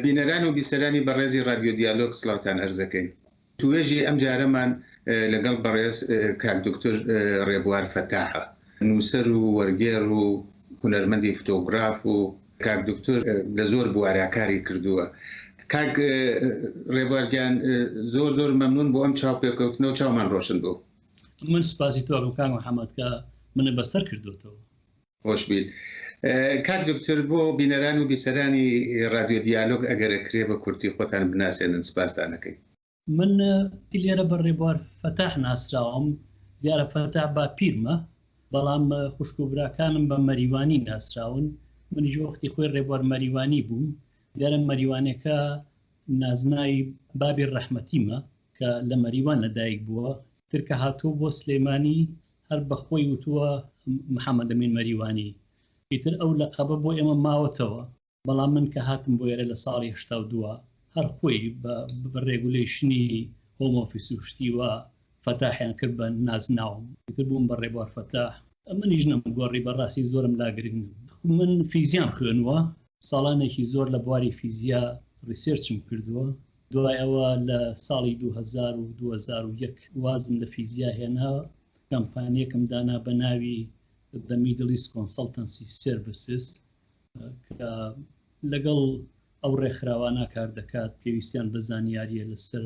بینەران و بیسەرانی بەڕێزی ڕادیۆ دیالۆگ سڵاوتان ئەرزەکەین. توێژی ئەم جارەمان لەگەڵ بەڕێز کاک دوکتور ڕێبوار فەتاحە، نووسەر و وەرگێڕ و هونەرمەندی فتۆگراف و کاک دوکتور لە زۆر بوارا کاری کردووە. کاک ڕێبوار گیان زۆر زۆر مەمنوون بۆ ئەم چاوپێکەوتنە و چاومان ڕۆشن بوو. من سپاسی تۆ ئەکەم کاک محەممەد کە منت بەسەر کردۆتەوە. خۆش بیت کاک دکتۆر بۆ بینەران و بیسەرانی ڕادیۆ دیالۆگ ئەگەر ئەکرێ بە کورتی خۆتان بناسێنن سپاستان ئەکەین. من لێرە بە ڕێبوار فەتاح ناسراوم، دیارە فەتاح باپیرمە، بەڵام خوشک و براکانم بە مەریوانی ناسراون، منیش وەختی خۆی ڕێبوار مەریوانی بووم، دیارە مەریوانەکە نازناوی بابی ڕەحمەتیمە کە لە مەریوان لەدایک بووە، تر کە هاتووە بۆ سلێمانی هەر بە خۆی وتووە محەمەدەمین مەریوانی، ئیتر ئەو لەقەبە بۆ ئێمە ماوەتەوە، بەڵام من کە هاتم بۆ ئێرە لە ساڵی 82 هەر خۆی بە ڕێگولەیشنی هۆم ئۆفیس و شتی وا فەتاحیان کرد بە نازناوم، ئیتر بووم بە ڕێبوار فەتاح. منیش نەمگۆڕی بەڕاستی زۆرم لا گرنگ نەبوو. من فیزیام خوێنووە، ساڵانێکی زۆر لە بواری فیزیا research م کردووە، دوای ئەوە لە ساڵی 2000 و 2001 وازم لە فیزیا هێنا، کەمپانیەکم دانا بە ناوی The Middle East Consultancy Services کە لەگەڵ ئەو ڕێکخراوانە کار دەکات پێویستیان بە زانیاریە لەسەر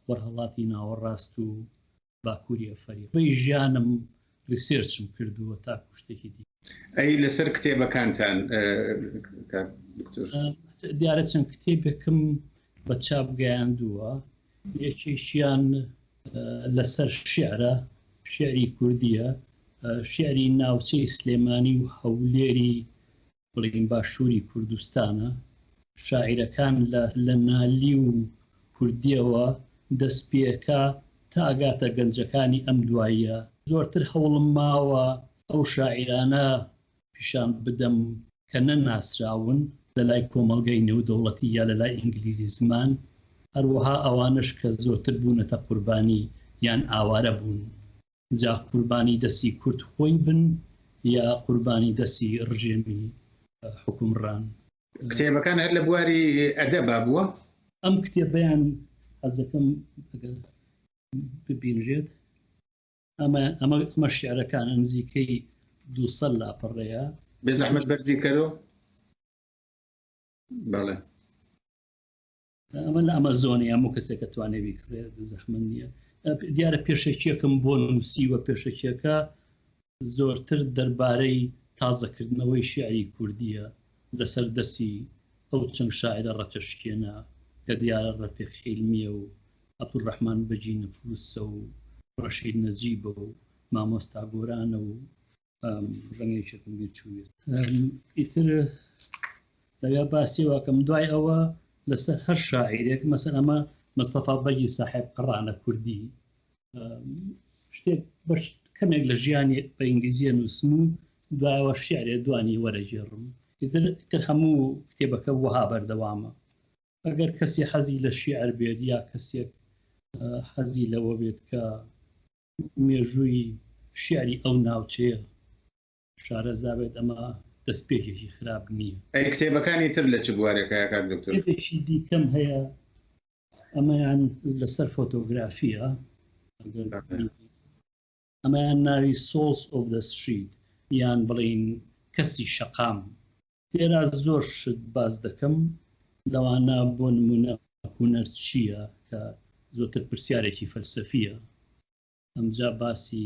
خۆرهەڵاتی ناوەڕاست و باکووری ئەفەریقا. ژیانم research م کردووە تاکو شتێکی دی. ئەی لەسەر کتێبەکانتان کاک دکتۆر؟ دیارە چەند کتێبێکم بە چاپ گەیاندووە، یەکێکیان لەسەر شیعرە، شیعری کوردییە، شیعری ناوچەی سلێمانی و هەولێری بڵێین باشووری کوردستانە، شاعیرەکان لە نالی و کوردییەوە دەست پێکا تا ئەگاتە گەنجەکانی ئەم دواییە. زۆرتر هەوڵم ماوە ئەو شاعیرانە پیشان بدەم کە نەناسراون لە لای کۆمەڵگەی نێودەوڵەتی یا لە لای ئینگلیزی زمان، هەروەها ئەوانەش کە زۆرتر بوونەتە قوربانی یان ئاوارە بوون. جا قوربانی دەسی کورد خۆی بن یا قوربانی دەسی ڕژێمی حوکمڕان. کتێبەکان هەر لە بواری ئەدەبا بووە؟ ئەم کتێبەیان حەزەکەم ئەگەر ببینرێت ئەمە ئەمە ئەمە شیعرەکانە نزیکەی 200 لاپەڕەیە. بێزەحمەت بەرزی کەرۆ. بەڵێ. ئەمە لە ئەمەزۆنی هەموو کەسێک کە توانێت بیکڕێت زەحمەت نییە دیارە پێشەکیەکەم بۆ نووسیوە پێشەکیەکە زۆرتر دەربارەی تازەکردنەوەی شعری کوردیە لەسەر دەستی ئەو چەند شاعرە ڕەچەشکێنە کە دیارە ڕەفیق حیلمیە و عەبدولڕەحمان بەگی نفوسە و ڕەشید نەجیبە و مامۆستا گۆرانە و ڕەنگە یەکێکم بیر چووێت ئیتر لەویا باسی واکەم دوای ئەوە لەسەر هەر شاعیرێک مەسەر ئەمە مستەفا بەگی ساحێب قڕانە کوردی شتێک بەش کەمێک لە ژیانی بە ئینگلیزیە نووسم و دوایەوە شعرێ دوانی وەرەگێڕم ئیتر هەموو کتێبەکە وەها بەردەوامە ئەگەر کەسی حەزی لە شیعر بێت یا کەسێک حەزی لەوە بێت کە مێژووی شیعری ئەو ناوچەیە شارەزا بێت ئەمە دەستپێکێکی خراپ نییە. ئەی کتێبەکانی تر لە چ بوارێکایە کاک دکتۆر؟ کتێبێکی دیکەم هەیە ئەمەیان لەسەر فۆتۆگرافیە ئەمەیان ناوی Souls of the Street یان بڵین کەسی شەقام لێرە زۆر شت باس دەکەم لەوانە بۆ نمونە هونەر چییە کە زۆرتر پرسیارێکی فەلسەفیە ئەمجا باسی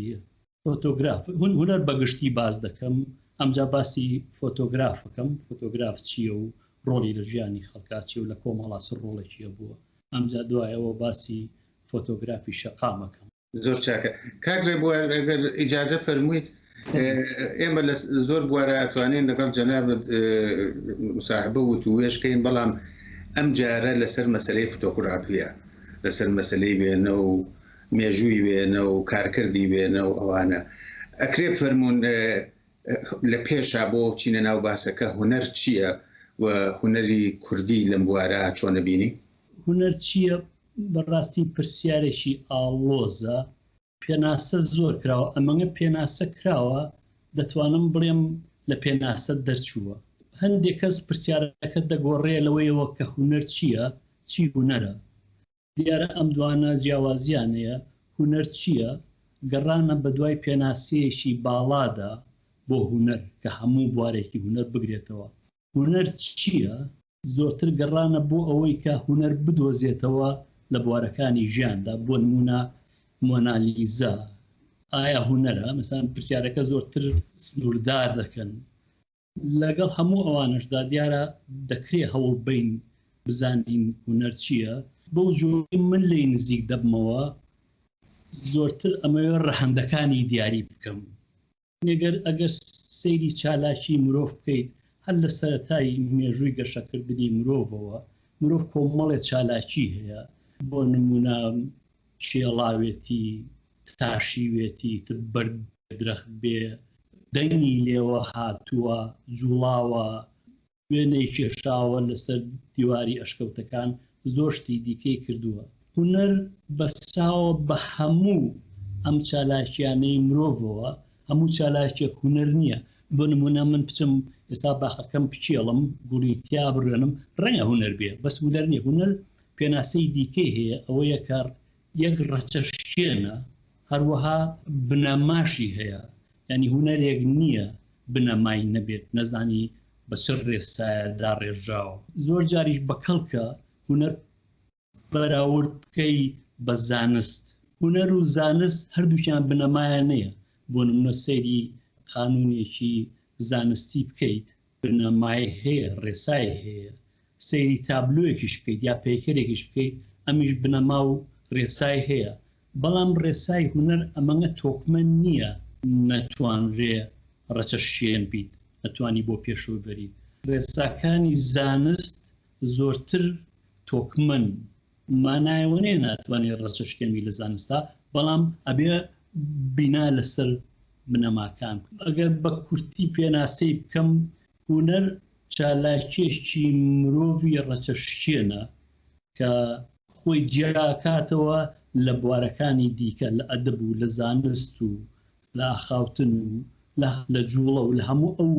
فۆتۆگراف هونەر بەگشتی باس دەکەم ئەمجا باسی فۆتۆگرافەکەم فۆتۆگراف چییە و ڕۆڵی لە ژیانی خەڵکا چیە و لە کۆمەڵا چ ڕۆڵێکی هەبووە ئەمجا دوایەوە باسی فۆتۆگرافی شەقامەکەم. زۆر چاکە کاک ڕێبوار ئەگەر ئیجازە فەرموویت ئێمە لە زۆر بوارە ئەتوانین لەگەڵ جەنابت مساحبە وتوێژ کەین بەڵام ئەم جارە لەسەر مەسلەی فتۆگرافیە لەسەر مەسلەی وێنە و مێژووی وێنە و کارکردی وێنە و ئەوانە ئەکرێ فەرمونون لە پێشا بۆ چینە ناو باسەکە هونەر چییە و هونەری کوردی لەم بوارە چۆنە بینی؟ هونەر چییە بەڕاستی پرسیارێکی ئاڵۆزە، پێناسە زۆر کراوە، ئەمەنگە پێناسە کراوە دەتوانم بڵێم لە پێناسە دەرچووە. هەندێک کەس پرسیارەکە دەگۆڕێ لەوەیەوە کە هونەر چییە، چی هونەرە؟ دیارە ئەم دوانە جیاوازیان هەیە، هونەر چییە؟ گەڕانە بەدوای پێناسەیەکی باڵادا بۆ هونەر کە هەموو بوارێکی هونەر بگرێتەوە. هونەر چییە؟ زۆرتر گەڕانە بۆ ئەوەی کە هونەر بدۆزێتەوە لە بوارەکانی ژیاندا، بۆ نموونە مۆنالیزا ئایا هونەرە؟ مەسەلەن پرسیارەکە زۆرتر سنووردار دەکەن. لەگەڵ هەموو ئەوانەشدا دیارە دەکرێ هەوڵ بەین بزانین هونەر چییە. بەو جۆرەی من لێی نزیک دەبمەوە زۆرتر ئەمەوێ ڕەهەندەکانی دیاری بکەم. ئەگەر ئەگەر سەیری چالاکی مرۆڤ بکەیت هەر لە سەرەتای مێژووی گەشەکردنی مرۆڤەوە مرۆڤ کۆمەڵێ چالاکی هەیە بۆ نمونە شێڵاوێتی تاشیوێتی تر بەرد درەخت بێ دەنگی لێوە هاتووە جوڵاوە وێنەی کێشاوە لەسەر دیواری ئەشکەوتەکان، زۆر شتی دیکەی کردووە. هونەر بەستراوە بە هەموو ئەم چالاکییانەی مرۆڤەوە، هەموو چالاکییەک هونەر نییە. بۆ نموونە من بچم ئێستا باخەکەم بکێڵم، گوڵی تیا بڕوێنم، ڕەنگە هونەر بێ، بەس هونەر نییە. هونەر پێناسەی دیکەی هەیە، ئەوەیە کە یەک ڕەچەشکێنە، هەروەها بنەماشی هەیە، یانی هونەرێک نییە بنەمای نەبێت، نەزانی بە چ ڕێسایە داڕێژراوە. زۆر جاریش بە کەڵکە هونەر بەراورد بکەی بە زانست. هونەر و زانست هەردووکیان بنەمایان نییە. بۆ نمونە سەیری قانونێکی زانستی بکەیت بنەمای هەیە، ڕێسای هەیە. سەیری تابلۆیەکیش بکەیت یا پەیکەرێکیش بکەیت ئەمیش بنەما و ڕێسای هەیە. بەڵام ڕێسای هونەر ئەمەنگە تۆکمە نییە، نەتوانرێ ڕەچەشکێن بیت، نەتوانی بۆ پێشەوە بەریت. ڕێساکانی زانست زۆرتر تۆکمەن، مانای ئەوە نییە ناتوانێ ڕەچەشکێن بی لە زانستا، بەڵام ئەبێ بینا لەسەر بنەماکان. ئەگەر بە کورتی پێناسەی بکەم، هونەر چالاکییەکی مرۆڤی ڕەچەشکێنە کە خۆی جیاکاتەوە لە بوارەکانی دیکە، لە ئەدەب و لە زانست و لە ئاخاوتن و لە جوڵە و لە هەموو ئەو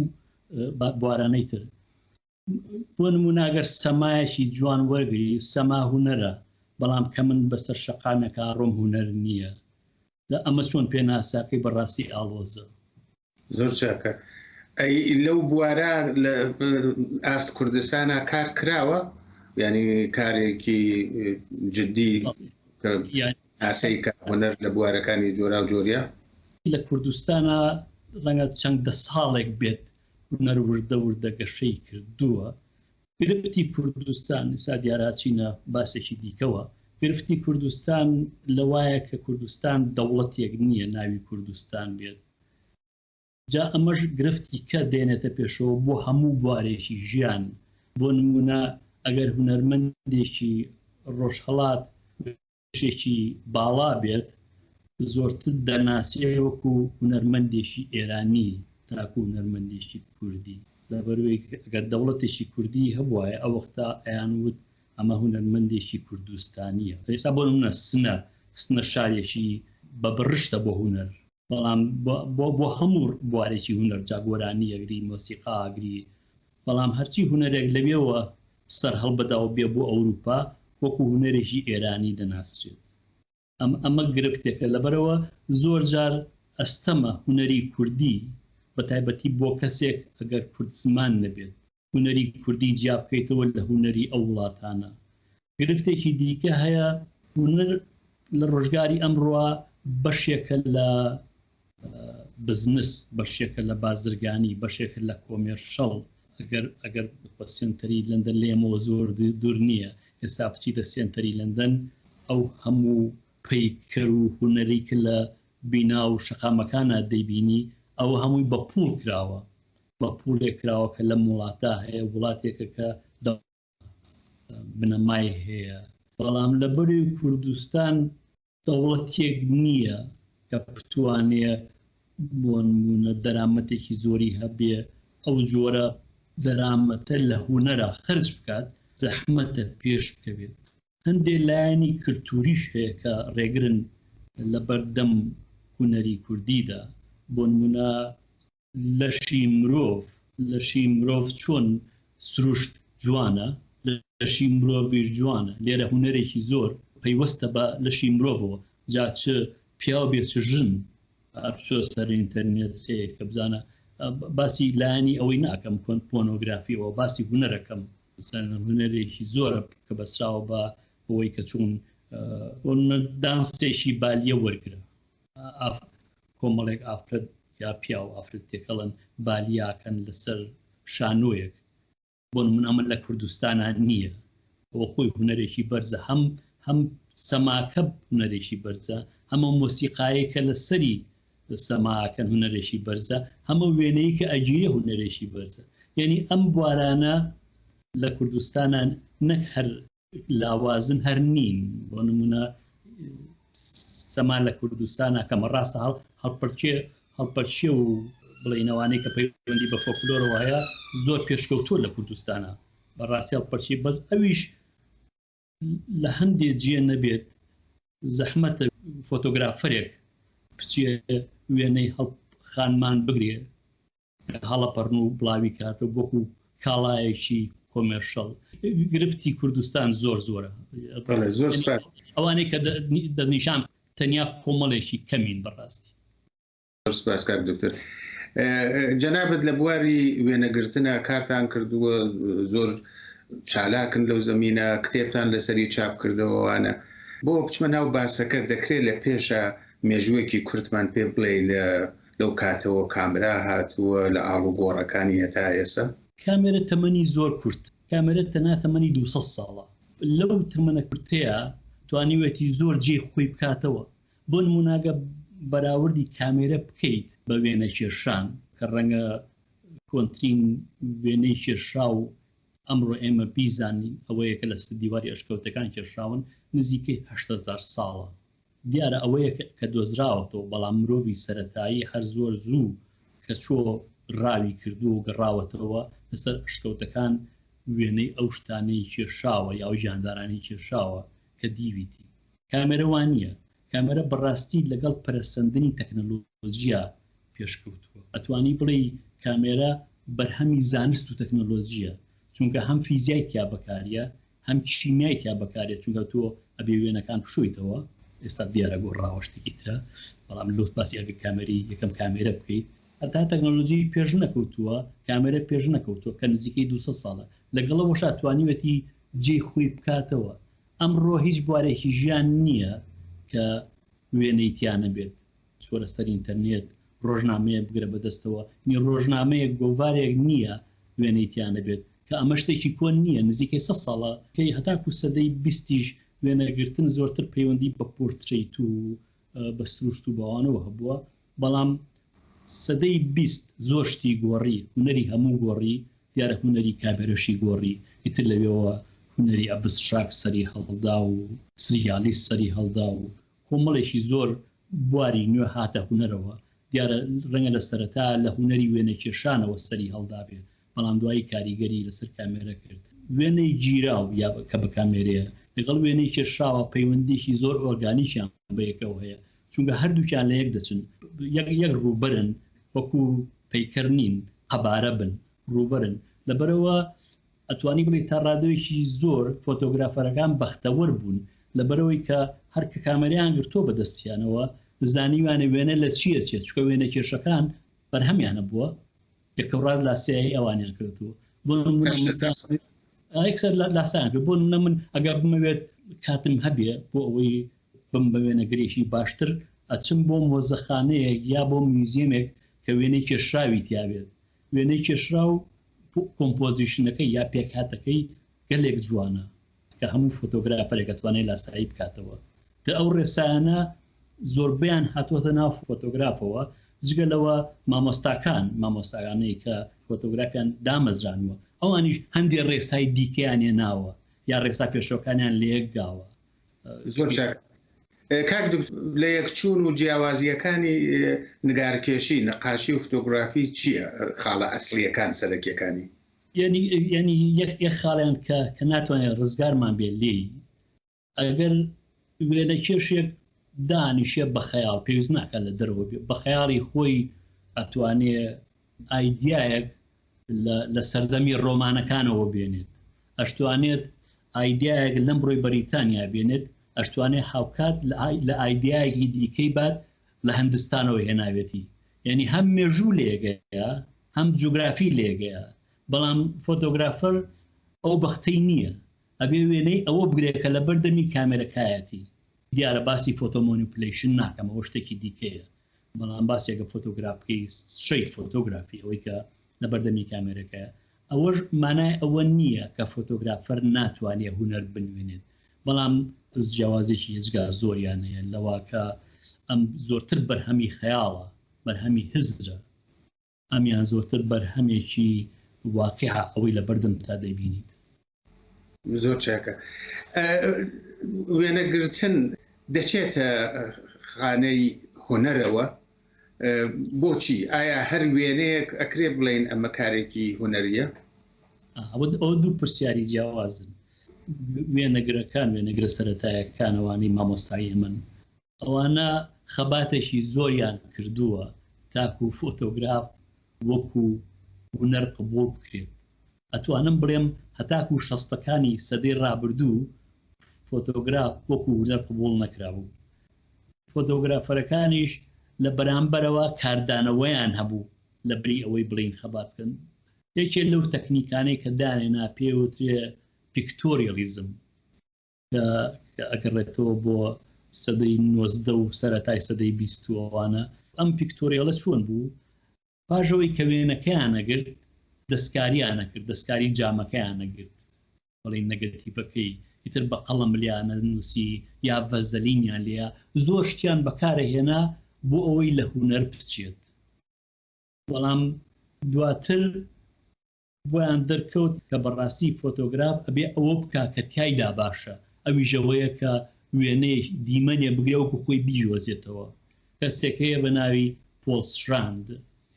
بوارانەی تر. بۆ نموونە ئەگەر سەمایەکی جوان وەرگری، سەما هونەرە، بەڵام کە من بەسەر شەقامێکا ڕۆم هونەر نییە. جا ئەمە چۆن پێناسەکەی بەڕاستی ئاڵۆزە. زۆر چاکە. ئەی لەو بوارە لە ئاست کوردستانا کار کراوە؟ یانی کارێکی جدی کە ئاسەی کە هونەر لە بوارەکانی جۆراوجۆریا؟ لە کوردستانا ڕەنگە چەند دە ساڵێک بێت هونەر وردە وردە گەشەی کردووە. گرفتی کوردستان، ئێستا دیارە ئەچینە باسێکی دیکەوە، گرفتی کوردستان لەوایە کە کوردستان دەوڵەتێک نییە ناوی کوردستان بێت. جا ئەمەش گرفتی کە دێنێتە پێشەوە بۆ هەموو بوارێکی ژیان. بۆ نموونە ئەگەر هونەرمەندێکی ڕۆژهەڵات بەشێکی باڵا بێت زۆرتر دەناسرێ وەکو هونەرمەندێکی ئێرانی تاکو هونەرمەندێکی کوردی. لەبەروەی ئەگەر دەوڵەتێکی کوردی هەبوایە ئەو وەختە ئەیان وت ئەمە هونەرمەندێکی کوردستانیە. ئێستا بۆ نمونە سنە، سنە شارێکی بە بڕشتە بۆ هونەر، بەڵام بۆ بۆ هەموو بوارێکی هونەر جا گۆرانی ئەگری مۆسیقا ئەگری بەڵام هەرچی هونەرێک لەوێوە سەر هەڵبدا و بێ بۆ ئەوروپا وەکو هونەرێکی ئێرانی دەناسرێت ئەم ئەمە گرفتێکە لەبەرەوە زۆر جار ئەستەمە هونەری کوردی بە تایبەتی بۆ کەسێک ئەگەر کورد زمان نەبێت هونەری کوردی جیا بکەیتەوە لە هونەری ئەو وڵاتانە. گرفتێکی دیکە هەیە، هونەر لە ڕۆژگاری ئەمڕۆ بەشێکە لە بزنس، بەشێکە لە بازرگانی، بەشێکە لە کۆمێرشەڵ. ئەگەر ئەگەر بە سێنتەری لەندەن لە ئێمەوە زۆر دوور نییە، ئێستا بچیتە سێنتەری لەندەن ئەو هەموو پەیکەر و هونەری کە لە بینا و شەقامەکانا دەیبینی ئەوە هەمووی بە پووڵ کراوە. بە پوڵێک کراوە کە لەم وڵاتە هەیە وڵاتێکە کە بنەمای هەیە بەڵام لە بەری کوردستان دەوڵەتێک نییە کە بتوانێ بۆ نمونە دەرامەتێکی زۆری هەبێ ئەو جۆرە دەرامەتە لە هونەرە خرج بکات زەحمەتە پێش بکەوێت هەندێک لایەنی کلتوریش هەیە کە ڕێگرن لە بەردەم هونەری کوردیدا بۆ نمونە لەشی مرۆڤ لەشی مرۆڤ چۆن سروشت جوانە لەشی مرۆڤیش جوانە لێرە هونەرێکی زۆر پەیوەستە بە لەشی مرۆڤەوە جا چ پیاو بێ چ ژن بچۆ سەر ئینتەرنێت سەیرکە بزانە باسی لایەنی ئەوەی ناکەم کۆن پۆنۆگرافیەوە باسی هونەرەکەم هونەرێکی زۆرە کە بەسراوە بە ئەوەی کە چۆن دانسێکی بالیە وەرگرە کۆمەڵێک ئافرەت یا پیاو ئافرەت تێکەڵن بالیاکەن لەسەر شانۆیەک بۆ نمونە ئەمە لە کوردستانا نییە ئەوە خۆی هونەرێکی بەرزە هەم هەم سەماکە هونەرێکی بەرزە هەمە مۆسیقایە کە لەسەری سەماکەن هونەرێکی بەرزە هەمە وێنەی کە ئەگیرێ هونەرێکی بەرزە یعنی ئەم بوارانە لە کوردستانە نەک هەر لاوازن هەر نین بۆ نمونە سەما لە کوردستانە کەمە ڕاستە هەڵ هەڵپەرچێ هەڵپەرچێ و بڵینەوانەی کە پەیوەندی بە فۆکلۆرەوە هەیە زۆر پێشکەوتووە لە کوردستانە بەڕاستی هەڵپەرچی بەس ئەویش لە هەندێ جێ نەبێت زەحمەتە فۆتۆگرافەرێک بچێ وێنەی هەڵ خانمان بگرێ هەڵەپەڕن و بڵاوی کاتەوە وەکو کاڵایەکی commercial گرفتی کوردستان زۆر زۆرە زۆر سپاس ئەوانەی کە دەستنیشان تەنیا کۆمەڵێکی کەمین بەڕاستی. زۆر سپاس کاک دکتۆر. جەنابت لە بواری وێنەگرتنە کارتان کردووە زۆر چالاکن لەو زەمینە کتێبتان لەسەری چاپ کردەوەوانە بۆ بچمە ناو باسەکە دەکرێت لە پێشە مێژوویەکی کورتمان پێ بڵێ لە لەو کاتەوە کامرا هاتووە لە ئاڵوگۆڕەکانی هەتا ئێستا؟ کامێرە تەمەنی زۆر کورت، کامێرە تەنها تەمەنی 200 ساڵە، لەو تەمەنە کورتەیا توانیوێتی زۆر جێی خۆی بکاتەوە، بۆ نموونە گەر بەراوردی کامێرە بکەیت بە وێنەکێشان کە ڕەنگە کۆنترین وێنەی کێشراو ئەمڕۆ ئێمە بیزانین ئەوەیە کە لەسەر دیواری ئەشکەوتەکان کێشراون نزیکەی 8000 ساڵە، دیارە ئەوەیە کە دۆزراوەتەوە، بەڵام مرۆڤی سەرەتایی هەر زۆر زوو کە چۆ ڕاوی کردووە و گەڕاوەتەوە لەسەر ئەشکەوتەکان وێنەی ئەو شتانەی کێشاوە یا ئەو گیاندارانەی کێشاوە کە دیویتی. کامێرە وا نییە. کامێرە بەڕاستی لەگەڵ پەرەسەندنی تەکنەلۆجیا پێشکەوتووە. ئەتوانی بڵێی کامێرە بەرهەمی زانست و تەکنەلۆجییە، چونکە هەم فیزیای تیا بەکاریە، هەم کیمیای تیا بەکارێت چونکە تۆ ئەبێ وێنەکان بشۆیتەوە ئێستا دیارە گۆڕاوە شتێکی ترە بەڵام لۆس باسی ئەگە کامێری یەکەم کامێرە بکەیت هەتا تەکنەلۆجی پێش نەکەوتووە کامێرە پێش نەکەوتووە کە نزیکەی 200 ساڵە لەگەڵەوەشا توانیوێتی جێی خۆی بکاتەوە ئەمڕۆ هیچ بوارێکی ژیان نییە کە وێنەی تیا نەبێت چۆرە سەر ئینتەرنێت ڕۆژنامەیەک بگرە بەدەستەوە نی ڕۆژنامەیەک گۆڤارێک نییە وێنەی تیا نەبێت کە ئەمە شتێکی کۆن نییە نزیکەی سە ساڵە کەی هەتاکو سەدەی بیستیش وێنەگرتن زۆرتر پەیوەندی بە پۆرترەیت و بە سروشت و باوانەوە هەبووە بەڵام سەدەی 20 زۆر شتی گۆڕی هونەری هەموو گۆڕی دیارە هونەری کابێرەشی گۆڕی ئیتر لەوێوە هونەری ئەبستراکت سەری هەڵدا و سریالیست سەری هەڵدا و کۆمەڵێکی زۆر بواری نوێ هاتە هونەرەوە، دیارە ڕەنگە لە سەرەتا لە هونەری وێنەکێشانەوە سەری هەڵدابێ، بەڵام دوایی کاریگەری لەسەر کامێرە کرد. وێنەی گیراو یا کە بە کامێرەیە لەگەڵ وێنەی کێشراوە پەیوەندییەکی زۆر ئۆرگانیکیان بەیەکەوە هەیە، چونکە هەردووکیان لە یەک دەچن، یەک یەک ڕووبەرن، وەکوو پەیکەر نین قەبارە بن، ڕووبەرن. لەبەرئەوە ئەتوانی بڵێی تا ڕادەیەکی زۆر فۆتۆگرافەرەکان بەختەوەر بوون لەبەرئەوەی کە هەر کە کامێرەیان گرتووە بە دەستیانەوە زانیویانە وێنە لە چی ئەچێت چونکە وێنەکێشەکان بەرهەمیان هەبووە یەکەوڕاست لاسایی ئەوانیان کردووە بۆ نموونە یەکسەر لاسایان کرد بۆ نموونە من ئەگەر بمەوێت کاتم هەبێ بۆ ئەوەی بم بە وێنەگرێکی باشتر ئەچم بۆ مۆزەخانەیەک یا بۆ میوزیەمێک کە وێنەی کێشراوی تیابێت وێنەی کێشراو composition ەکەی یا پێکهاتەکەی گەلێک جوانە کە هەموو فۆتۆگرافەرێک ئەتوانێت لاسایی بکاتەوە کە ئەو ڕێسایانە زۆربەیان هاتووەتە ناو فۆتۆگرافەوە جگە لەوە مامۆستاکان مامۆستاکانەی کە فۆتۆگرافیان دامەزرانوە ئەوانیش هەندێ ڕێسای دیکەیان هێناوە یا ڕێسا پێشەکانیان لەیەک گاوە. زۆر چاک کاک دکتۆر لە یەکچوون و جیاوازییەکانی نگارکێشی، نەقاشی و فتۆگرافی چییە خاڵە ئەسڵییەکان سەرەکییەکانی؟ یانی یانی یەک یەک خاڵیان کە کە ناتوانێت ڕزگارمان بێ لێی ئەگەر وێنەکێشێک دانیشێ بە خەیاڵ پێویست ناکات لە دەرەوە بێ بە خەیاڵی خۆی ئەتوانێ ئایدیایەک لە سەردەمی ڕۆمانەکانەوە بێنێت، ئەشتوانێت ئایدیایەک لەمڕۆی بەریتانیا بێنێت، ئەشتوانێت هاوکات لە ئایدیایەکی دیکەی بات لە هندستانەوە هێناوێتی. یعنی هەم مێژوو لێگەیە هەم جوگرافی لێگەیە، بەڵام فۆتۆگرافەر ئەو بەختەی نییە، ئەبێ وێنەی ئەوە بگرێت کە لەبەر دەمی کامێرەکایەتی. دیارە باسی photo manipulation ناکەم، ئەوە شتێکی دیکەیە، بەڵام باسێکە فۆتۆگراف بکەی straight photography ئەوەی کە لە بەردەمی کامێرەکەیە ئەوەش مانای ئەوە نییە کە photographer ناتوانێت هونەر بنوێنێت بەڵام جیاوازێکی هێجگار زۆریان هەیە لەوە کە ئەم زۆرتر بەرهەمی خەیاڵە بەرهەمی هزرە ئەمیان زۆرتر بەرهەمێکی واقیعە ئەوەی لە بەردەمتا دەیبینیت. زۆر چاکە. وێنەگرتن دەچێتە خانەی هونەرەوە؟ بۆچی؟ ئایا هەر وێنەیەک ئەکرێ بڵێین ئەمە کارێکی هونەرییە؟ ئەوە دوو پرسیاری جیاوازن. وێنەگرەکان، وێنەگرە سەرەتایەکان ئەوانەی مامۆستای ئێمەن، ئەوانە خەباتێکی زۆریان کردووە تاکو فۆتۆگراف وەکو هونەر قبوڵ بکرێت. ئەتوانم بڵێم هەتاکو شەستەکانی سەدەی ڕابردوو فۆتۆگراف وەکو هونەر قبوڵ نەکرابوو. فۆتۆگرافەرەکانیش لە بەرامبەرەوە کاردانەوەیان هەبوو لە بری ئەوەی بڵێین خەبات بکەن. یەکێ لەو تەکنیکانەی کە دانێنا پێی وترێ pictorialism. کە ئەگەڕێتەوە بۆ سەدەی 19 و سەرەتای سەدەی 20 و ئەوانە. ئەم pictorial ە چۆن بوو؟ پاش ئەوەی کە وێنەکەیان ئەگرت دەستکاریان ئەکرد، دەستکاری جامەکەیان ئەگرت، بڵێین نەگەتیڤەکەی، ئیتر بە قەڵەم لیان ئەنووسی یا ڤەزەلینیان لێیا، زۆر شتیان بەکارئەهێنا بۆ ئەوەی لە هونەر بچێت. بەڵام دواتر بۆیان دەرکەوت کە بەڕاستی فۆتۆگراف ئەبێ ئەوە بکا کە تیایدا باشە، ئەویش ئەوەیە کە وێنەیەک، دیمەنێ بگرێ وەکو خۆی بیدۆزێتەوە. کەسێک هەیە بە ناوی پۆڵ ستراند،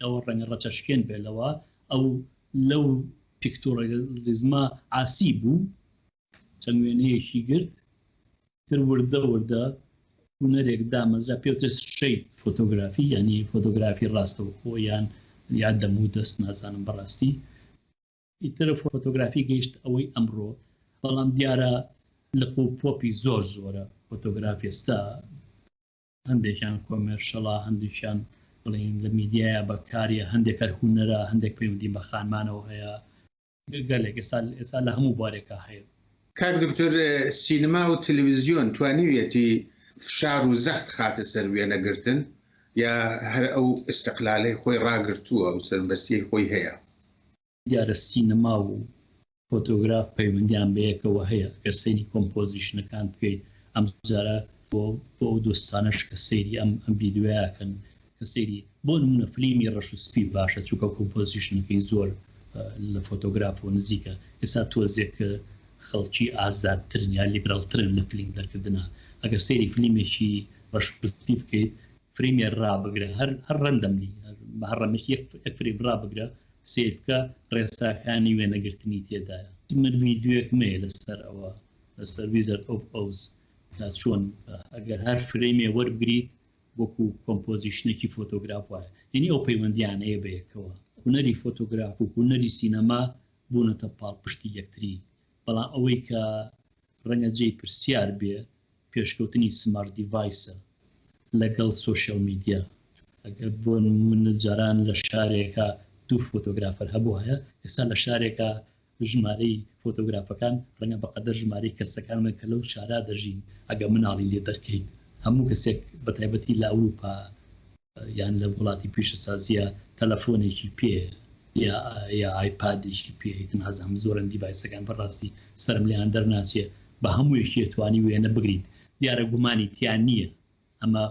ئەوە ڕەنگە ڕەچەشکێن بێ لەوە، ئەو لەو pictorialism ە عاسی بوو، چەند وێنەیەکی گرت، تر وردە وردە هونەرێک دامەزرا پێوترێ street photography، یانی فۆتۆگرافی ڕاستەوخۆ یان یا دەم و دەست نازانم بەڕاستی. ئیتر فۆتۆگرافی گەیشت ئەوەی ئەمڕۆ، بەڵام دیارە لق و پۆپی زۆر زۆرە فۆتۆگراف ئێستا، هەندێکیان commercial ە، هەندێکیان بڵێین لە میدیایە بەکاریە، هەندێک هەر هونەرە، هەندێک پەیوەندی بە خانمانەوە هەیە. گەلێک ئێستا ئێستا لە هەموو بوارێکا هەیە. کاک دکتۆر سینەما و تلویزیۆن توانیویەتی فشار و زەخت خاتە سەر وێنەگرتن یا هەر ئەو ئیستقلالەی خۆی ڕاگرتووە و سەربەستیەی خۆی هەیە؟ دیارە سینەما و فۆتۆگراف پەیوەندیان بەیەکەوە هەیە، گەر سەیری composition ەکان بکەیت ئەمجارە بۆ بۆ ئەو دۆستانەش کە سەیری ئەم ئەم ڤیدیۆیە ئەکەن کە سەیری بۆ نمونە فلیمی ڕەش و سپی باشە چونکە composition ەکەی زۆر لە فۆتۆگرافەوە نزیکە ئێستا تۆزێک خەڵکی ئازادترن یا لیبرالترن لە فلیم دەرکردنا ئەگەر سەیری فلیمێکی ڕەش و سپی بکەیت frame ێ ڕابگرە هەر هەر randomly بە هەر ڕەمێک یەک یەک frame ڕابگرە سەیر بکە ڕێساکانی وێنەگرتنی تێدایە من ڤیدیۆیەکم هەیە لەسەر ئەوە لەسەر Wizard of Oz کە چۆن ئەگەر هەر frame ێ وەربگریت وەکو composition ێکی فۆتۆگراف وایە یعنی ئەو پەیوەندیان هەیە بەیەکەوە هونەری فۆتۆگراف و هونەری سینەما بوونەتە پاڵپشتی یەکتری بەڵام ئەوەی کە ڕەنگە جێی پرسیار بێ پێشکەوتنی smart device ە لەگەڵ social media ئەگەر بۆ نمونە جاران لە شارێکا دوو photographer هەبوایە ئێستا لە شارێکا ژمارەی فۆتۆگرافەکان ڕەنگە بەقەدەر ژمارەی کەسەکان بن کە لەو شارە دەژین، ئەگەر مناڵی لێ دەرکەیت هەموو کەسێک بەتایبەتی لە ئەوروپا یان لە وڵاتی پیشەسازیە تەلەفۆنێکی پێ یا یا ئایپادێکی پێ ئیتر نازانم زۆرن device ەکان بەڕاستی سەرم لێیان دەرناچێ بە هەموویەکی ئەتوانی وێنە بگریت دیارە گومانی تیا نییە ئەمە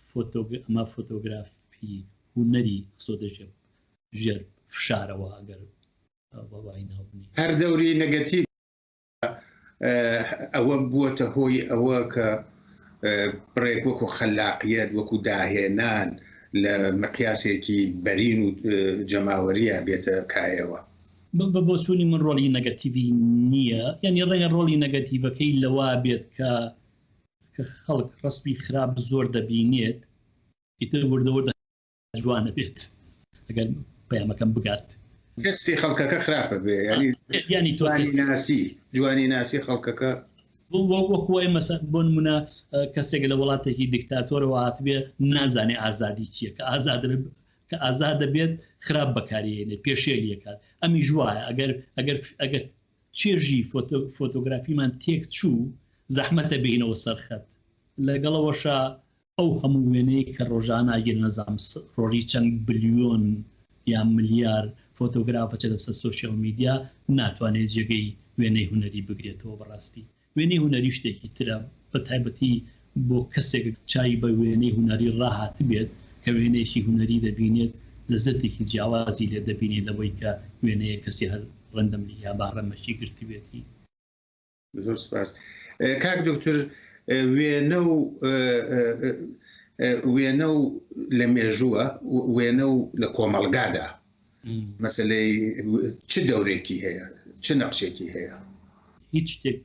فۆتۆ ئەمە فۆتۆگرافی هونەری خستۆتە ژێر ژێر فشارەوە ئەگەر هەر دەوری نەگەتیڤ ئەوە بووەتە هۆی ئەوە کە بڕێک وەکو خەلاقیەت وەکو داهێنان لە مقیاسێکی بەرین و جەماوەریە بێتە کایەوە. بە بۆچوونی من ڕۆڵی نەگەتیڤی نییە، یانی ڕەنگە ڕۆڵی نەگەتیڤەکەی لەوە بێت کە کە خەڵک ڕەسمی خراپ زۆر دەبینێت ئیتر وردە وردە جوانە بێت ئەگەر پەیامەکەم بگات. تێستی خەڵکەکە خراپە بێ ینی ینی جوانی ناسی جوانی ناسی خەڵکەکە وەکو ئەی مەسە بۆ نمونە کەسێک لە وڵاتێکی دیکتاتۆرەوە هاتبێ نازانێ ئازادی چییە کە ئازاد کە ئازاد دەبێت خراپ بەکاریێنێ پێشێلیەکات ئەمیش وایە ئەگەر ئەگەر ئەگەر چێژی فۆتۆگرافیمان تێک چوو زەحمەتە بینەوە سەرخەت لەگەڵەوەشە ئەو هەموو وێنەی کە ڕۆژانە ئەگیر نەزانم ڕۆژی چەند بلیۆن یان ملیار فۆتۆگراف ئەچێتە سەر سۆشیال میدیا ناتوانێت جێگەی وێنەی هونەری بگرێتەوە بەڕاستی وێنەی هونەری شتێکی ترە بە تایبەتی بۆ کەسێک چاوی بە وێنەی هونەری ڕاهاتبێت کە وێنەیەکی هونەری دەبینێت لەزەتێکی جیاوازی لێ دەبینێت لەوەی کە وێنەیە کەسی هەر ڕەندەملی یا باڕەمەکی گرتبێتی. زۆر سپاس کاک دکتر وێنە و وێنە و لە مێژووە وێنە و لە کۆمەڵگادا مەسلەی چ دەورێکی هەیە چ نەقشێکی هەیە؟ هیچ شتێک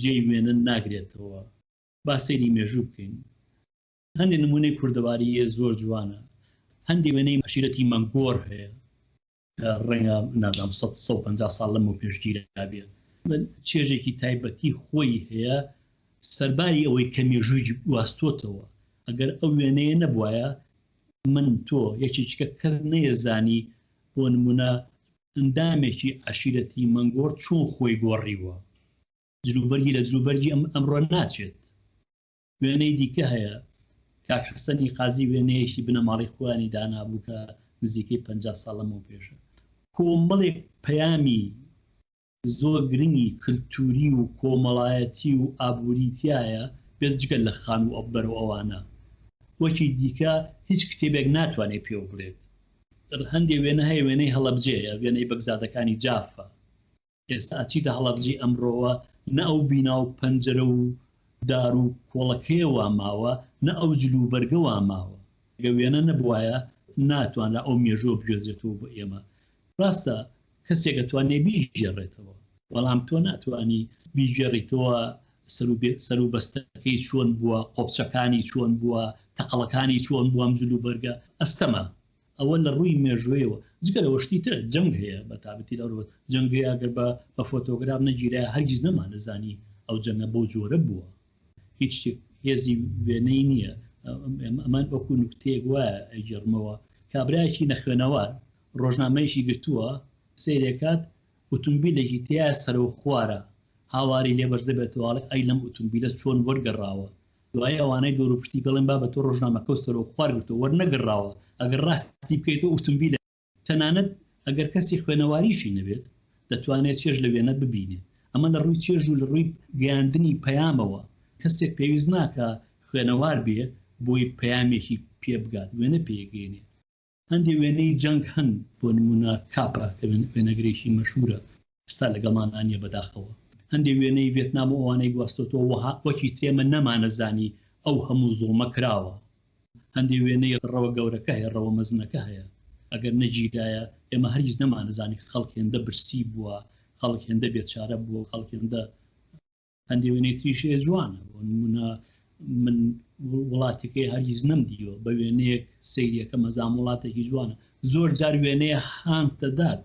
جێی وێنە ناگرێتەوە با سەیری مێژوو بکەین هەندێک نمونەی کوردەواریە زۆر جوانە هەندێک وێنەی عەشیرەتی مەنگۆر هەیە ڕەنگە نازانم سەد 150 ساڵ لەمەو پێش گیرابێ چێژێکی تایبەتی خۆی هەیە سەرباری ئەوەی کە مێژووی گواستۆتەوە ئەگەر ئەو وێنەیە نەبوایە من تۆ یەکێکیکە کەس نەیەزانی بۆ نمونە ئەندامێکی عەشیرەتی مەنگۆڕ چۆن خۆی گۆڕیوە جلوبەرگی لە جلوبەرگی ئەم ئەمڕۆ ناچێت وێنەی دیکە هەیە کاک حەسەنی قازی وێنەیەکی بنەماڵەی خۆیانی دانابوو کە نزیکەی 50 ساڵ لەمەو پێشە کۆمەڵێک پەیامی زۆر گرنگی کلتوری و کۆمەڵایەتی و ئابووری تایە بێجگە لە خان و ئەبەر و ئەوانە وەکی دیکە هیچ کتێبێک ناتوانێت پێوە بڵێت هەندێ وێنە هەیە وێنەی هەڵەبجەیە وێنەی بەگزادەکانی جافە ئێستا ئەچیتە هەڵەبجەی ئەمڕۆوە نە ئەو بینا و پەنجەرە و دار و کۆڵەکەیە وا ماوە، نە ئەو جل و بەرگە وا ماوە. گەر وێنە نەبوایە ناتوانرا ئەو مێژووە بگوێزرێتەوە بۆ ئێمە. ڕاستە کەسێک ئەتوانێ بیگێڕێتەوە، بەڵام تۆ ناتوانی بیگێڕیتەوە سەروبەستەکەی چۆن بووە، قۆپچەکانی چۆن بووە، تەقەڵەکانی چۆن بووە ئەم جل و بەرگە، ئەستەمە. ئەوە لە ڕووی مێژوویەوە جگە لەوە شتی تر جەنگ هەیە بە تابەتی لە ئەوروپا جەنگ هەیە ئەگەر بە بە فۆتۆگراف نەگیرایە هەرگیز نەمانەزانی ئەو جەنگە بەو جۆرە بووە هیچ شتێک هێزی وێنەی نییە ئەمان وەکو نوکتەیەک وایە ئەگێڕمەوە کابرایەکی نەخوێنەوار ڕۆژنامەیەکی گرتووە سەیرێکات ئوتومبیلێکی تیا سەرەوخوارە هاواری لێ بەرز دەبێتەوە ئەڵێ ئەی لەم ئوتومبیلە چۆن وەرگەڕاوە دوایی ئەوانەی دەوروپشتی پێڵێن بابە تۆ ڕۆژنامەکە و سەرۆک خوار گرتووە وەرنەگەڕاوە ئەگەر ڕاستی بکەیتەوە ئوتومبیلە تەنانەت ئەگەر کەسی خوێنەواریشی نەبێت دەتوانێت چێژ لە وێنە ببینێت ئەمە لە ڕووی چێژ و لە ڕووی گەیاندنی پەیامەوە کەسێک پێویست ناکا خوێنەوار بێ بۆی پەیامێکی پێ بگات وێنە پێگەیەنێ. هەندێ وێنەی جەنگ هەن بۆ نموونە کاپا کە وێنەگرێکی مەشهوورە ئێستا لەگەڵمانا نییە بەداخەوە هەندێ وێنەی ڤێتنام و ئەوانەی گواستۆتەوە وەها وەکی ترێمە نەمانەزانی ئەو هەموو زوڵمە کراوە هەندێ وێنەی ڕەوە گەورەکە هەیە ڕەوە مەزنەکە هەیە ئەگەر نەگیرایە ئێمە هەرگیز نەمانەزانی خەڵک هێندە برسی بووە خەڵک هێندە بێچارە بووە خەڵک هێندە هەندێ وێنەی تریش هەیە جوانە بۆ نمونە من وڵاتەکەی هەرگیز نەمدیوە بە وێنەیەک سەیریەکە مەزام وڵاتێکی جوانە زۆر جار وێنەیە هاانت دەدات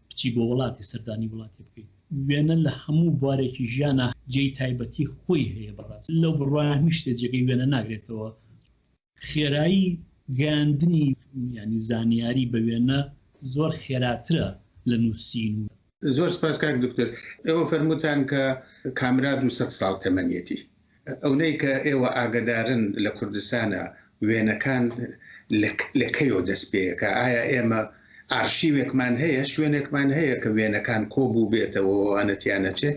بچی بۆ وڵاتی سەردانی وڵاتی بکەیت وێنە لە هەموو بوارێکی ژیانە جێی تایبەتی خۆی هەیە بەڕاست لەو بڕوایە هیچ شتێ جێگەی وێنە ناگرێتەوە خێرایی گەیاندنی یانی زانیاری بە وێنە زۆر خێراترە لە نووسین و. زۆر سپاس کاک دوکتور. ئێوە فەرمووتان کە کامرا 200 ساڵ تەمەنیەتی. ئەونەی کە ئێوە ئاگەدارن لە کوردستانا وێنەکان لە کەیەوە دەست پێ ئەکا؟ ئایا ئێمە ئارشیوێکمان هەیە، شوێنێکمان هەیە کە وێنەکان کۆ بووبێتەوە و ئەوانە تیا نەچێ؟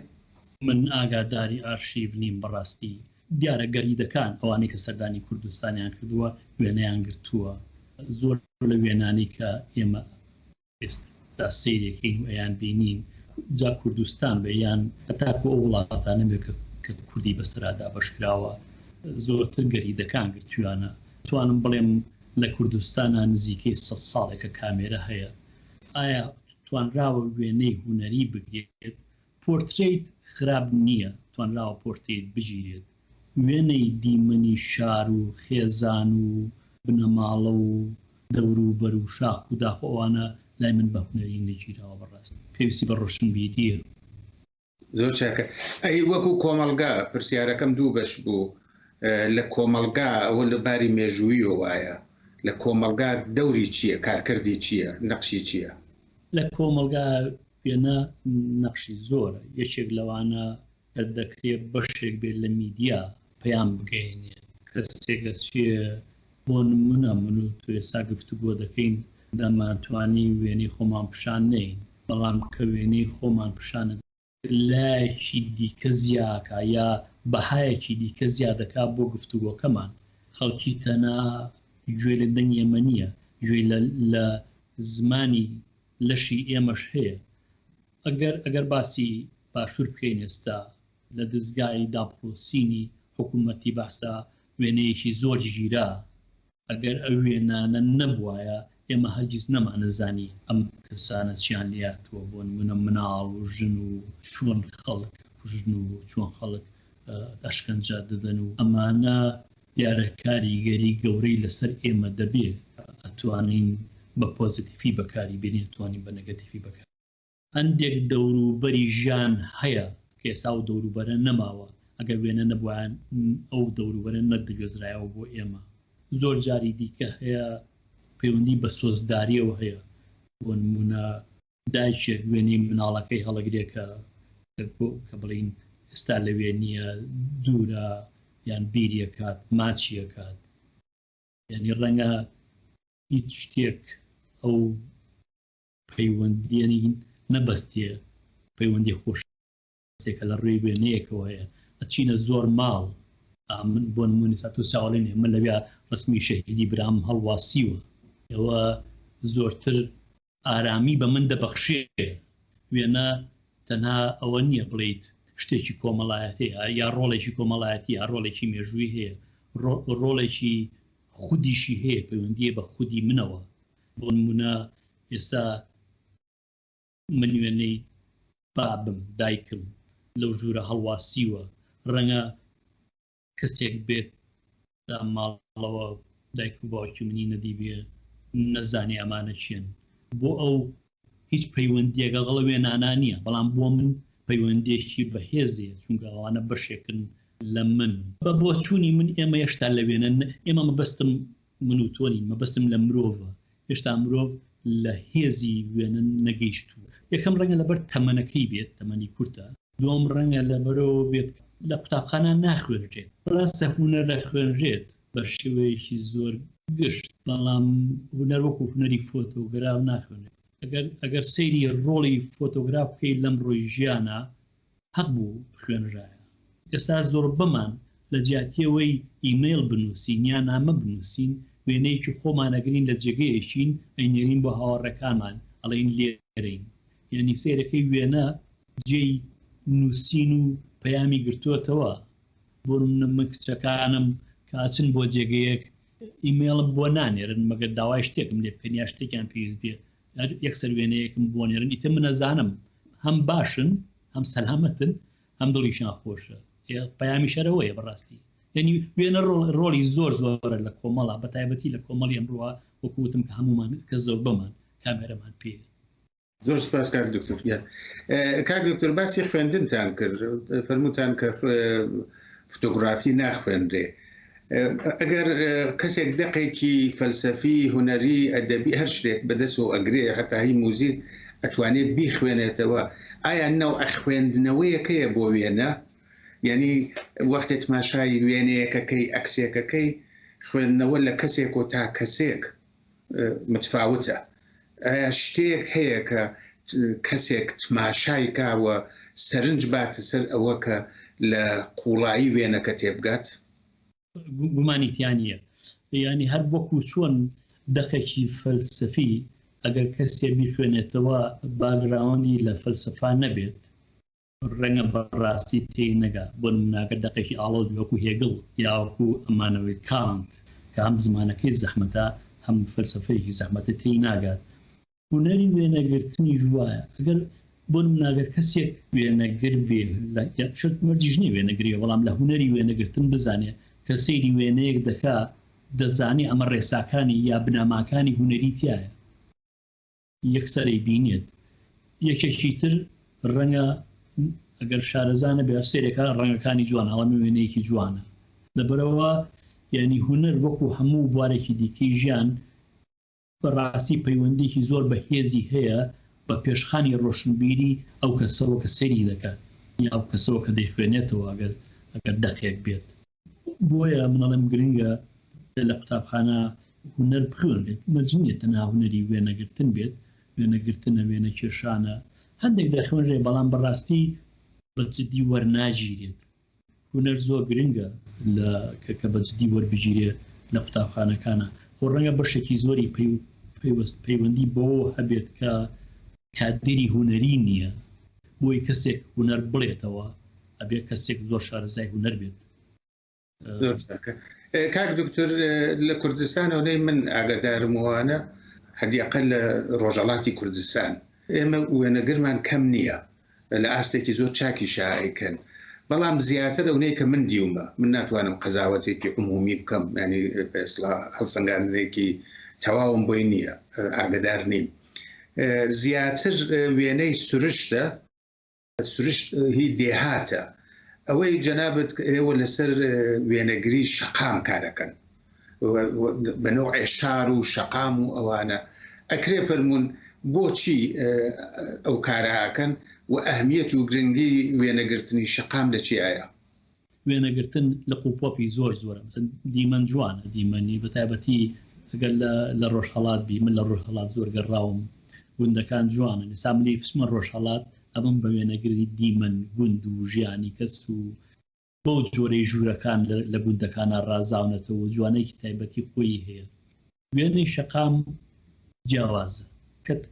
من ئاگاداری ئارشیڤ نیم بەڕاستی. دیارە گەریدەکان ئەوانەی کە سەردانی کوردستانیان کردووە وێنەیان گرتووە، زۆر لە وێنانەی کە ئێمە ئێستا سەیرێکین و ئەیان بینین جا کوردستان بێ یان هەتاکو ئەو وڵاتانە بێ کە کوردی بەسەرا دابەش کراوە زۆرتر گەریدەکان گرتویانە. توانم بڵێم لە کوردستانا نزیکەی سەد ساڵێکە کامێرە هەیە ئایا توانراوە وێنەی هونەری بگرێت پۆرترەیت خراپ نییە، توانراوە پۆرترەیت بگیرێت، وێنەی دیمەنی شار و خێزان و بنەماڵە و دەوروبەر و شاخ و داخ و ئەوانە لای من بە هونەری نەگیراوە بەڕاست پێویستی بە ڕۆشنبیریە. زۆر چاکە ئەی وەکو کۆمەڵگا پرسیارەکەم دوو بەش بوو لە کۆمەڵگا ئەوە لە باری مێژوویەوە وایە لە کۆمەڵگا دەوری چییە کارکردی چییە نەقشی چییە؟ لە کۆمەڵگا وێنە نەقشی زۆرە یەکێک لەوانە کە دەکرێ بەشێک بێت لە میدیا پەیام بگەیەنێت کەسێک ئەچێ بۆ نمونە من و تۆ ئێستا گفتوگۆ دەکەین دەمانتوانی وێنەی خۆمان پیشان نەین بەڵام کە وێنەی خۆمان پیشان لایەکی دیکە زیاکا یا بەهایەکی دیکە زیادەکا بۆ گفتوگۆکەمان خەڵکی تەنها گوێی لە دەنگی ئێمە نییە گوێی لە لە زمانی لەشی ئێمەش هەیە ئەگەر ئەگەر باسی باشوور بکەین ئێستا لە دەزگای داپڵۆسینی حکوومەتی بەعسا وێنەیەکی زۆر گیرا، ئەگەر ئەو وێنانە نەبوایە ئێمە هەرگیز نەمانەزانی ئەم کەسانە چیان لێهاتووە، بۆ نموونە مناڵ و ژن و چۆن خەڵک ئەکوژن و چۆن خەڵک ئەشکەنجە دەدەن و ئەمانە دیارە کاریگەری گەورەی لەسەر ئێمە دەبێ، ئەتوانین بە پۆزیتیفی بەکاری بێنین ئەتوانین بە نەگەتیفی بەکاری. هەندێک دەوروبەری ژیان هەیە کە ئێستا ئەو دەوروبەرە نەماوە، ئەگەر وێنە نەبوایە ئەو دەوروبەرە نەدەگوێزرایەوە بۆ ئێمە. زۆر جاری دیکە هەیە پەیوەندی بە سۆزدارییەوە هەیە، بۆ نموونە دایکێک وێنەی مناڵەکەی هەڵەگرێ کە کە بڵێین ئێستا لەوێ نییە، دوورە یان بیری ئەکات، ماچی ئەکات. یانی ڕەنگە هیچ شتێک ئەو پەیوەندیی نەبەستێ، پەیوەندی خۆشەویستیەکە لە ڕووی وێنەیەکەوە هەیە، ئەچینە زۆر ماڵ، من بۆ نموونە ئێستا تۆ چاوەڕێ نیە، من لەویا ڕەسمی شەهیدی برام هەڵواسیوە، ئەوە زۆرتر ئارامی بە من دەبەخشێ، وێنە تەنها ئەوە نییە بڵێیت شتێکی کۆمەڵایەتیە یا ڕۆڵێکی کۆمەڵایەتی یا ڕۆڵێکی مێژووی هەیە، ڕۆڵێکی خودیشی هەیە، پەیوەندییە بە خودی منەوە، بۆ نموونە ئێستا من وێنەی بابم، دایکم لەو ژوورە هەڵواسیوە، ڕەنگە کەسێک بێت لە ماڵەوە دایک و باوکی منی نەدیبێ، نەزانێ ئەمانە کێن. بۆ ئەو هیچ پەیوەندییەک لەگەڵ وێنانا نییە، بەڵام بۆ من پەیوەندییەکی بەهێزی هەیە، چونکە ئەوانە بەشێکن لە من. بە بۆچوونی من ئێمە هێشتا لە وێنە، ئێمە مەبەستم من و تۆ نین، مەبەستم لە مرۆڤە، هێشتا مرۆڤ لە هێزی وێنە نەگەیشتووە. یەکەم ڕەنگە لەبەر تەمەنەکەی بێت، تەمەنی کورتە. دووەم ڕەنگە لەبەرئەوە بێت لە قوتابخانە ناخوێنرێت. ڕاستە هونەر دەخوێنرێت بە شێوەیەکی زۆر گشت، بەڵام هونەر وەکو هونەری فۆتۆگراف ناخوێنرێت. ئەگەر ئەگەر سەیری ڕۆڵی فۆتۆگراف بکەیت لەمڕۆی ژیانا، هەق بوو بخوێنرایە. ئێستا زۆربەمان لە جیاتیەوەی ئیمەیڵ بنووسین یا نامە بنووسین، وێنەیەکی خۆمان ئەگرین لە جێگەیەکین ئەینێرین بۆ هاوەڕێکانمان ئەڵێین لێرەین. یانی سەیرەکەی وێنە جێی نووسین و پەیامی گرتۆتەوە. بۆ نمونە من کچەکانم کە ئەچن بۆ جێگەیەک ئیمەیڵم بۆ نانێرن مەگەر داوای شتێکم لێ بکەن یا شتێکیان پێویست بێ یەکسەر وێنەیەکم بۆ نێرن ئیتر من ئەزانم هەم باشن هەم سەلامەتن هەم دڵیشیان خۆشە پەیامی شەرەوەیە بەڕاستی یعنی وێنە ڕۆڵی زۆر زۆرە لە کۆمەڵە بە تایبەتی لە کۆمەڵی ئەمڕوە وەکو وتم کە هەمومان کە زۆربەمان کامێرەمان پێ زۆر سپاس کاک دکتۆر گیان کاک دکتۆر باسی خوێندنتان کرد فەرمووتان کە فۆتۆگرافی ناخوێنرێ ئەگەر کەسێک دەقێکی فەلسەفی هونەری ئەدەبی هەر شتێک بەدەستەوە ئەگرێ هەتا هی موزیک ئەتوانێت بیخوێنێتەوە ئایا نەوعە خوێندنەوەیەکەیە بۆ وێنە یعنی وەختێ تماشای وێنەیەکەکەی ئەکسێکەکەی خوێندنەوە لە کەسێک و تا کەسێک متفاوتە ئایا شتێک هەیە کە کەسێک تماشای کا و سەرنج باتە سەر ئەوە کە لە قوڵایی وێنەکە تێبگات؟ گومانی تیا نییە. یانی هەر وەکوو چۆن دەقێکی فەلسەفی ئەگەر کەسێ بیخوێنێتەوە باگراوەندی لە فەلسەفا نەبێت، ڕەنگە بە ڕاستی تێی نەگا، بۆ نموونە ئەگەر دەقێکی ئاڵۆز بێ وەکوو هێگڵ یا وەکوو ئەمانوێل کانت کە هەم زمانەکەی زەحمەتە هەم فەلسەفەیەکی زەحمەتە تێی ناگات. هونەری وێنەگرتنیش وایە، ئەگەر بۆ نموونە ئەگەر کەسێک وێنەگر بێ لە شەرت مەرجیش نییە وێنەگری بێ بەڵام لە هونەری وێنەگرتن بزانێ کە سەیری وێنەیەک دەکا دەزانێ ئەمە ڕێساکانی یا بنەماکانی هونەری تیایە. یەکسەر ئەیبینێت. یەکێکی تر ڕەنگە ئەگەر شارەزا نەبێ هەر سەیرێکا ڕەنگەکانی جوانە ئەڵێ ئەمە وێنەیەکی جوانە. لەبەرئەوە یانی هونەر وەکو هەموو بوارێکی دیکەی ژیان بەڕاستی پەیوەندیەکی زۆر بەهێزی هەیە بە پێشخانی ڕۆشنبیری ئەو کەسەوە کە سەیری دەکات یا ئەو کەسەوە کە دەیخوێنێتەوە ئەگەر ئەگەر دەقێک بێت. بۆیە من ئەڵێم گرنگە لە قوتابخانە هونەر بخوێنرێت، مەرج نییە تەنها هونەری وێنەگرتن بێت، وێنەگرتنە، وێنەکێشانە، هەندێک دەخوێنرێت بەڵام بەڕاستی بە جدی وەرناگیرێت. هونەر زۆر گرنگە لە کە کە بە جدی وەربگیرێ لە قوتابخانەکانا. خۆ ڕەنگە بەشێکی زۆری پەیوەست پەیوەندی بەوەوە هەبێت کە کادیری هونەری نییە. بۆی کەسێک هونەر بڵێتەوە ئەبێ کەسێک زۆر شارەزای هونەر بێت. زۆر چاکە کاک دکتۆر لە کوردستان ئەونەی من ئاگادارم وانە هەدیقە لە ڕۆژەڵاتی کوردستان ئێمە وێنەگرمان کەم نییە لە ئاستێکی زۆر چاکیشا ئەیکەن بەڵام زیاتر ئەونەی کە من دیومە من ناتوانم قەزاوەتێکی عمومی بکەم ینی بە ئێسڵا هەڵسەنگاندنێکی تەواوم بۆی نییە ئاگدار نیم زیاتر وێنەی سروشتە سروشت هی دێهاتە ئەوەی جەنابت ئێوە لەسەر وێنەگری شەقام کارەکەن بە نەوعێ شار و شەقام و ئەوانە ئەکرێ فەرموون بۆچی ئەو کارە ئەکەن و ئەهمیەت و گرنگی وێنەگرتنی شەقام لە چیایە؟ وێنەگرتن لق و پۆپی زۆر زۆرە مەسەن دیمەن جوانە دیمەنی بە تایبەتی ئەگەر لە لە ڕۆژهەڵات بی من لە ڕۆژهەڵات زۆر گەڕاوم گوندەکان جوانن ئێستا منی بچمە ڕۆژهەڵات ئەبم بە وێنەگری دیمەن گوند و ژیانی کەس و بەو جۆرەی ژوورەکان لە گوندەکانا ڕازاونەتەوە و جوانێکی تایبەتی خۆیی هەیە. وێنەی شەقام جیاوازە.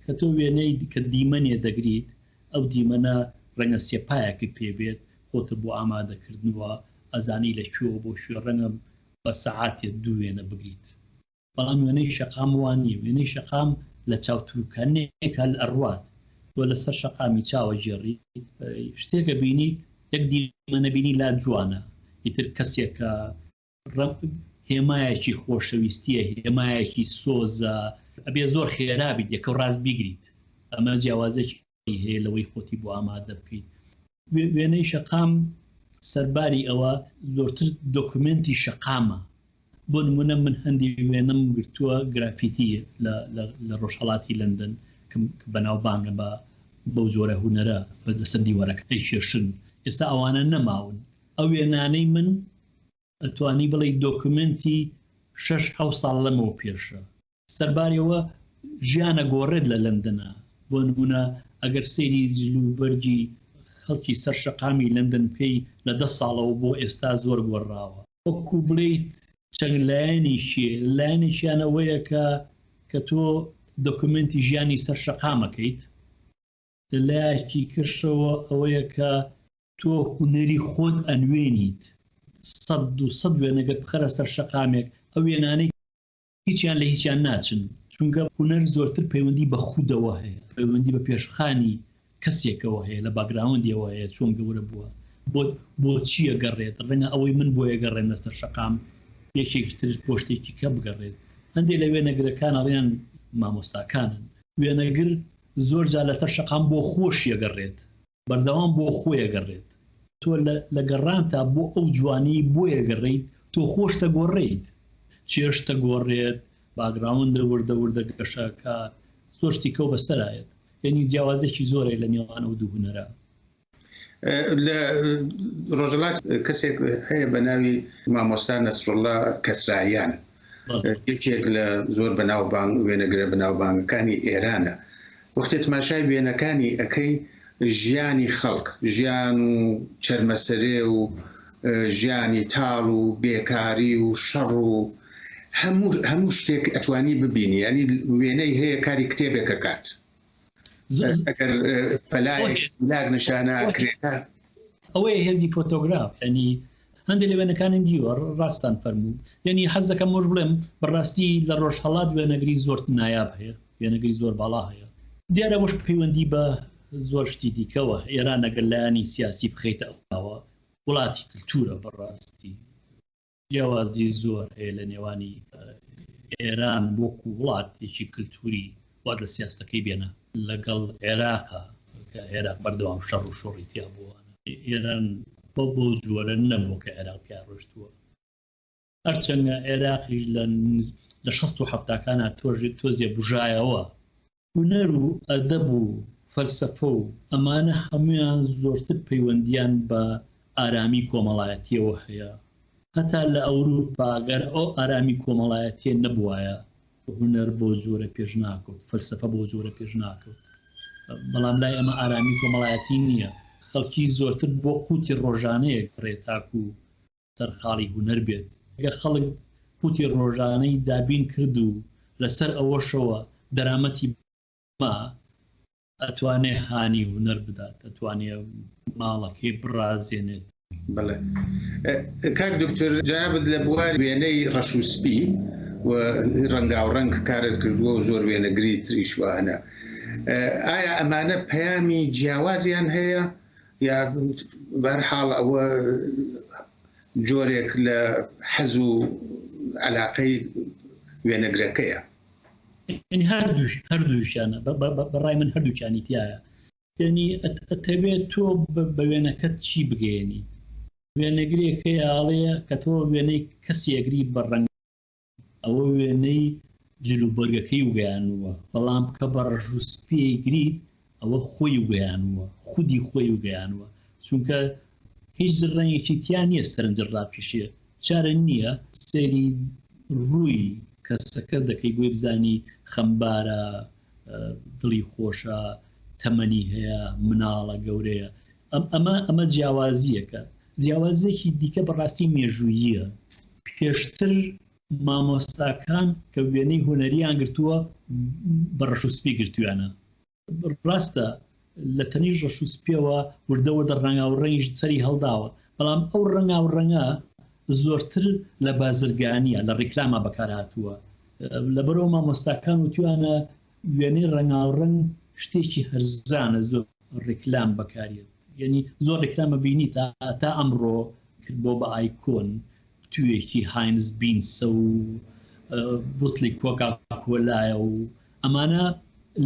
کە تۆ وێنەی کە دیمەنێ دەگریت، ئەو دیمەنە ڕەنگە سێپایەکت پێ بێت، خۆتت بۆ ئامادە کردنوە، ئەزانی لە کوێوە بۆ کوێ، ڕەنگە بە سەعاتێ دوو وێنە بگریت. بەڵام وێنەی شەقام وا نییە، وێنەی شەقام لە چاوتروکانێکا ئەڕوات، تۆ لەسەر شەقامی چاوەگێڕیت، شتێک ئەبینیت، یەک دیمەن ئەبینی لات جوانە، ئیتر کەسێکە، هێمایەکی خۆشەویستییە، هێمایەکی سۆزە، ئەبێ زۆر خێرا بیت، یەکەو ڕاست بیگریت، ئەمە جیاوازییەکی هەیە لەوەی خۆتی بۆ ئامادە بکەیت. وێنەی شەقام سەرباری ئەوە زۆرتر دۆکومێنتی شەقامە، بۆ نموونە من هەندی وێنەم گرتووە گرافیتی لە ڕۆژهەڵاتی لەندەن کە بەناوبانگە بە بەو جۆرە هونەرە لەسەر دیوارەکە ئەیکێشن، ئێستا ئەوانە نەماون. ئەو وێنانەی من ئەتوانی بڵێی دۆکومێنتی شەش حەوت ساڵ لەمەو پێشە. سەرباری ئەوە ژیان ئەگۆڕێت لە لەندەنا، بۆ نموونە ئەگەر سەیری جل و بەرگی خەڵکی سەر شەقامی لەندەن بکەی لە دە ساڵەوە بۆ ئێستا زۆر گۆڕراوە. وەکو بڵێیت چەند لایەنێکی، لایەنێکیان ئەوەیە کە کە تۆ دۆکومێنتی ژیانی سەر شەقام ئەکەیت، لە لایەکی کەشەوە ئەوەیە کە تۆ هونەری خۆت ئەنوێنیت، سەد دووسەد وێنەگەر بخەرە سەر شەقامێک ئەو وێنانەی هیچیان لە هیچیان ناچن، چونکە هونەر زۆرتر پەیوەندی بە خودەوە هەیە، پەیوەندی بە پێشخانی کەسێکەوە هەیە، لە باکگراوندیەوە هەیە، چۆن گەورە بووە، بۆ بۆچی ئەگەڕێت، ڕەنگە ئەوەی من بۆی ئەگەڕێم لەسەر شەقام یەکێکی تر بۆ شتێکی کە بگەڕێت. هەندێک لە وێنەگرەکان ئەڵێن مامۆستاکانن. وێنەگر زۆر جار لەسەر شەقام بۆ خۆشی ئەگەڕێت، بەردەوام بۆ خۆی ئەگەڕێت. تۆ لە گەڕانتا بۆ ئەو جوانیەی بۆی ئەگەڕێیت، تۆ خۆشت ئەگۆڕێیت. چێژت ئەگۆڕێت، باکگراوندت وردە وردە گەشە ئەکات، زۆر شتی کەو بەسەرایەت. یەنی جیاوازیەکی زۆر هەیە لە نێوان ئەو دوو هونەرە. لە ڕۆژهەڵات کەسێک هەیە بە ناوی مامۆستا نەسروڵڵا کەسرایان، یەکێک لە زۆر بەناوبانگ وێنەگرە بەناوبانگەکانی ئێرانە. وەختێ تماشای وێنەکانی ئەکەی ژیانی خەڵک، ژیان و چەرمەسەرێ و ژیانی تاڵ و بێکاری و شەڕ و هەموو هەموو شتێک ئەتوانی ببینی یانی وێنەی هەیە کاری کتێبێک ئەکات. ئەگەر فەلایەک لاک نیشانە ئەکرێتە. ئەوەیە هێزی فۆتۆگراف یانی هەندێک لە وێنەکانم دیوە ڕاستان فەرموو یعنی حەز دەکەم مۆش بڵێم بەڕاستی لە ڕۆژهەڵات وێنەگری زۆر نایاب هەیە وێنەگری زۆر باڵا هەیە دیارە وەش پەیوەندی بە زۆر شتی دیکەوە ئێران ئەگەر لایەنی سیاسی بخەیتە ئەوە وڵاتی کللتورە بەڕاستی جیاوازی زۆر هەیە لە نێوانی ئێران وەکو وڵاتێکی کللتوری. واز لە سیاستەکەی بێنە لەگەڵ عێراقا کە عێراق بەردەوام شەڕ و شۆڕی تیا بووە. ئێران بەو بەو جۆرە نەبووە کە عێراق پیا ڕۆشتووە. هەرچەندە عێراقیش لە لە شەست و حەفتاکانا تۆژێ تۆزێ بوژایەوە. هونەر و ئەدەب و فەلسەفە و ئەمانە هەموویان زۆرتر پەیوەندییان بە ئارامی کۆمەڵایەتییەوە هەیە. هەتا لە ئەوروپا گەر ئەو ئارامی کۆمەڵایەتییە نەبوایە هونەر بەو جۆرە پێش ناکەوت، فەلسەفە بەو جۆرە پێش ناکەوت. بەڵام لای ئێمە ئارامی کۆمەڵایەتی نییە. خەڵکی زۆرتر بۆ قوتی ڕۆژانەیە گەڕێ تاکوو سەرقاڵی هونەر بێت. گەر خەڵک قوتی ڕۆژانەی دابین کرد و لەسەر ئەوەشەوە دەرامەتی ما، ئەتوانێ هانی هونەر بدات، ئەتوانێ ماڵەکەی بڕازێنێت. بەڵێ کاک دکتۆر جەنابت لە بواری وێنەی ڕەش و سپی و ڕەنگاوڕەنگ کارت کردووە و زۆر وێنەگری تریش وانە. ئایا ئەمانە پەیامی جیاوازیان هەیە؟ یا بەهەرحاڵ ئەوە جۆرێک لە حەز و عەلاقەی وێنەگرەکەیە. یعنی هەردووش هەردووشیانە بەڕای من هەردووکیانی تایە یعنی ئەتەوێت تۆ بە وێنەکەت چی بگەیەنیت وێنەگرێک هەیە ئاڵێ کە تۆ وێنەی کەسی ئەگری بە ڕەنگ ئەوە وێنەی جل و بەرگەکەی و گەیانووە، بەڵام کە بە ڕەش و سپی ئەیگریت ئەوە خۆی و گەیانووە، خودی خۆی و گەیانووە، چونکە هیچ ڕەنگێکی تیا نییە سەرنجت ڕابکێشێ، چارە نییە سەیری ڕووی کەسەکە دەکەی بۆی بزانی خەمبارە، دڵی خۆشە، تەمەنی هەیە، مناڵە، گەورەیە، ئەمە ئەمە جیاوازییەکە. جیاوازییەکی دیکە بەڕاستی مێژووییە. پێشتر مامۆستاکان کە وێنەی هونەرییان گرتووە بە ڕەش و سپی گرتوویانە. ڕاستە لە تەنیشت ڕەش و سپییەوە وردە وردە ڕەنگاوڕەنگیش سەری هەڵداوە، بەڵام ئەو ڕەنگاوڕەنگە زۆرتر لە بازرگانییە، لە ڕیکلاما بەکارهاتووە. لەبەرئەوە مامۆستاکان وتوویانە وێنەی ڕەنگاوڕەنگ شتێکی هەرزانە زۆر ڕیکلام بەکاریێت یعنی زۆر ڕیکلامە بینی تا تا ئەمڕۆ کرد بۆ بە ئایکۆن توێکی هاینز بینسە و بوتڵی کۆکا کۆلایە و ئەمانە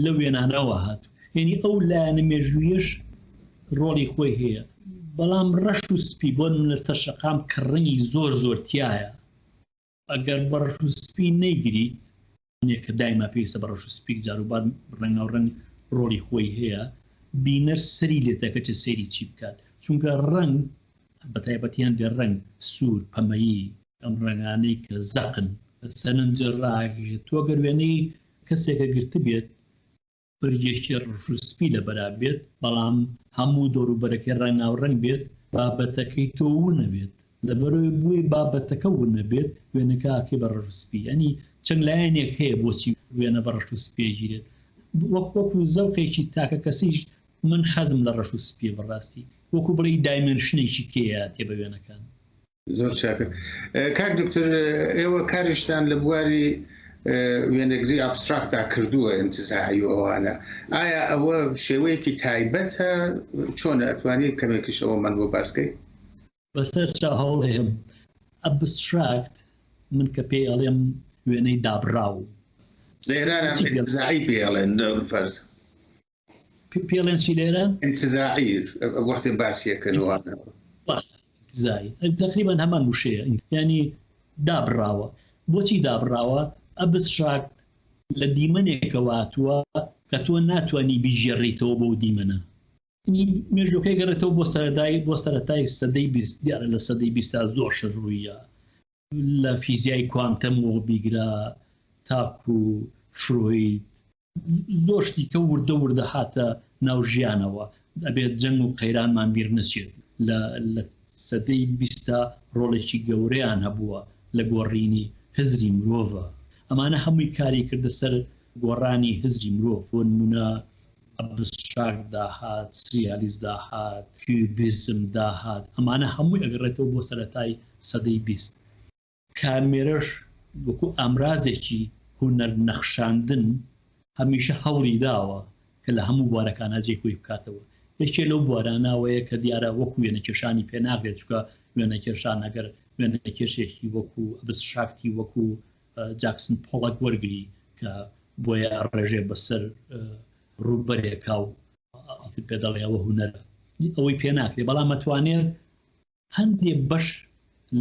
لە وێنانەوە هاتوو یعنی ئەو لایەنە مێژوویەش ڕۆڵی خۆی هەیە بەڵام ڕەش و سپی بۆ من لەسەر شەقام کە ڕەنگی زۆر زۆر تایە ئەگەر بە ڕەش و سپی نەیگریت، نیە کە دایما پێویستە بە ڕەش و سپی جاروبار ڕەنگاوڕەنگ ڕۆڵی خۆی هەیە، بینەر سەری لێ دەکەچێت سەیری چی بکات، چونکە ڕەنگ بە تایبەتی هەندێ ڕەنگ سوور، پەمەیی، ئەم ڕەنگانەی کە زەقن سەرنجت ڕاکێشێت، تۆ گەر وێنەی کەسێکە گرتبێت بەرگێکی ڕەش و سپی لەبەرا بێت، بەڵام هەموو دەوروبەرەکەی ڕەنگاوڕەنگ بێت، بابەتەکەی تۆ ونەبێت، لەبەرئەوەی بۆی بابەتەکە ونەبێت، وێنەکە ئەکەی بە ڕەش و سپی، یانی چەند لایەنێک هەیە بۆچی وێنە بە ڕەش و سپی ئەگیرێت، وەک وەکو زەوقێکی تاکەکەسیش من حەزم لە ڕەش و سپیە بەڕاستی، وەکو بڵێی dimension ێکی کێیە تێ بە وێنەکان. زۆر چاکە کاک دکتۆر ئێوە کاریشتان لە بواری وێنەگری abstract دا کردووە انتزاعی و ئەوانە ئایا ئەوە شێوەیەکی تایبەتە چۆنە ئەتوانی کەمێکیش ئەوەمان بۆ باس کەی؟ بەسەر چاو هەوڵێم abstract من کە پێی ئەڵێم وێنەی دابڕاو. لە ئێران انتزاعی پێ ئەڵێن فەرز. پێڵێن چی لێرە؟ انتزاعی وەختێ باسیەکەن وانە. انتزاعی تقریبا هەمان وشەیە یعنی دابڕاوە بۆچی دابڕاوە abstract لە دیمەنێکەوە هاتووە کە تۆ ناتوانی بیگێڕیتەوە بەو دیمەنە مێژوەکەی گەڕێتەوە بۆ سەرەتای بۆ سەرەتای سەدەی 20 دیارە لە سەدەی 20 زۆر شت ڕوویە لە فیزیای کوانتەمەوە بیگرە تاکو فرۆید زۆر شتی کە وردە وردە هاتە ناو ژیانەوە ئەبێت جەنگ و قەیرانمان بیر نەچێت لە لە سەدەی بیستا ڕۆڵێکی گەورەیان هەبووە لە گۆڕینی هزری مرۆڤە ئەمانە هەمووی کاری کردە سەر گۆڕانی هزری مرۆڤ بۆ نمونە abstract داهات سریالیست داهات cubism داهات ئەمانە هەمووی ئەگەڕێتەوە بۆ سەرەتای سەدەی 20 کامێرەش وەکو ئامرازێکی هونەر نەخشاندن هەمیشە هەوڵی داوە کە لە هەموو بوارەکانا جێی خۆی بکاتەوە. یەکێ لەو بوارانە ئەوەیە کە دیارە وەکو وێنەکێشانی پێ ناکرێت چونکە وێنەکێشان ئەگەر وێنەکێشێکی وەکو abstract ی وەکو جاکسن پۆڵەک وەرگری کە بۆیە ئەڕێژێ بەسەر ڕووبەرێکا و ئەتی پێ دەڵێ ئەوە هونەرە. ئەوەی پێ ناکرێ، بەڵام ئەتوانێت هەندێ بەش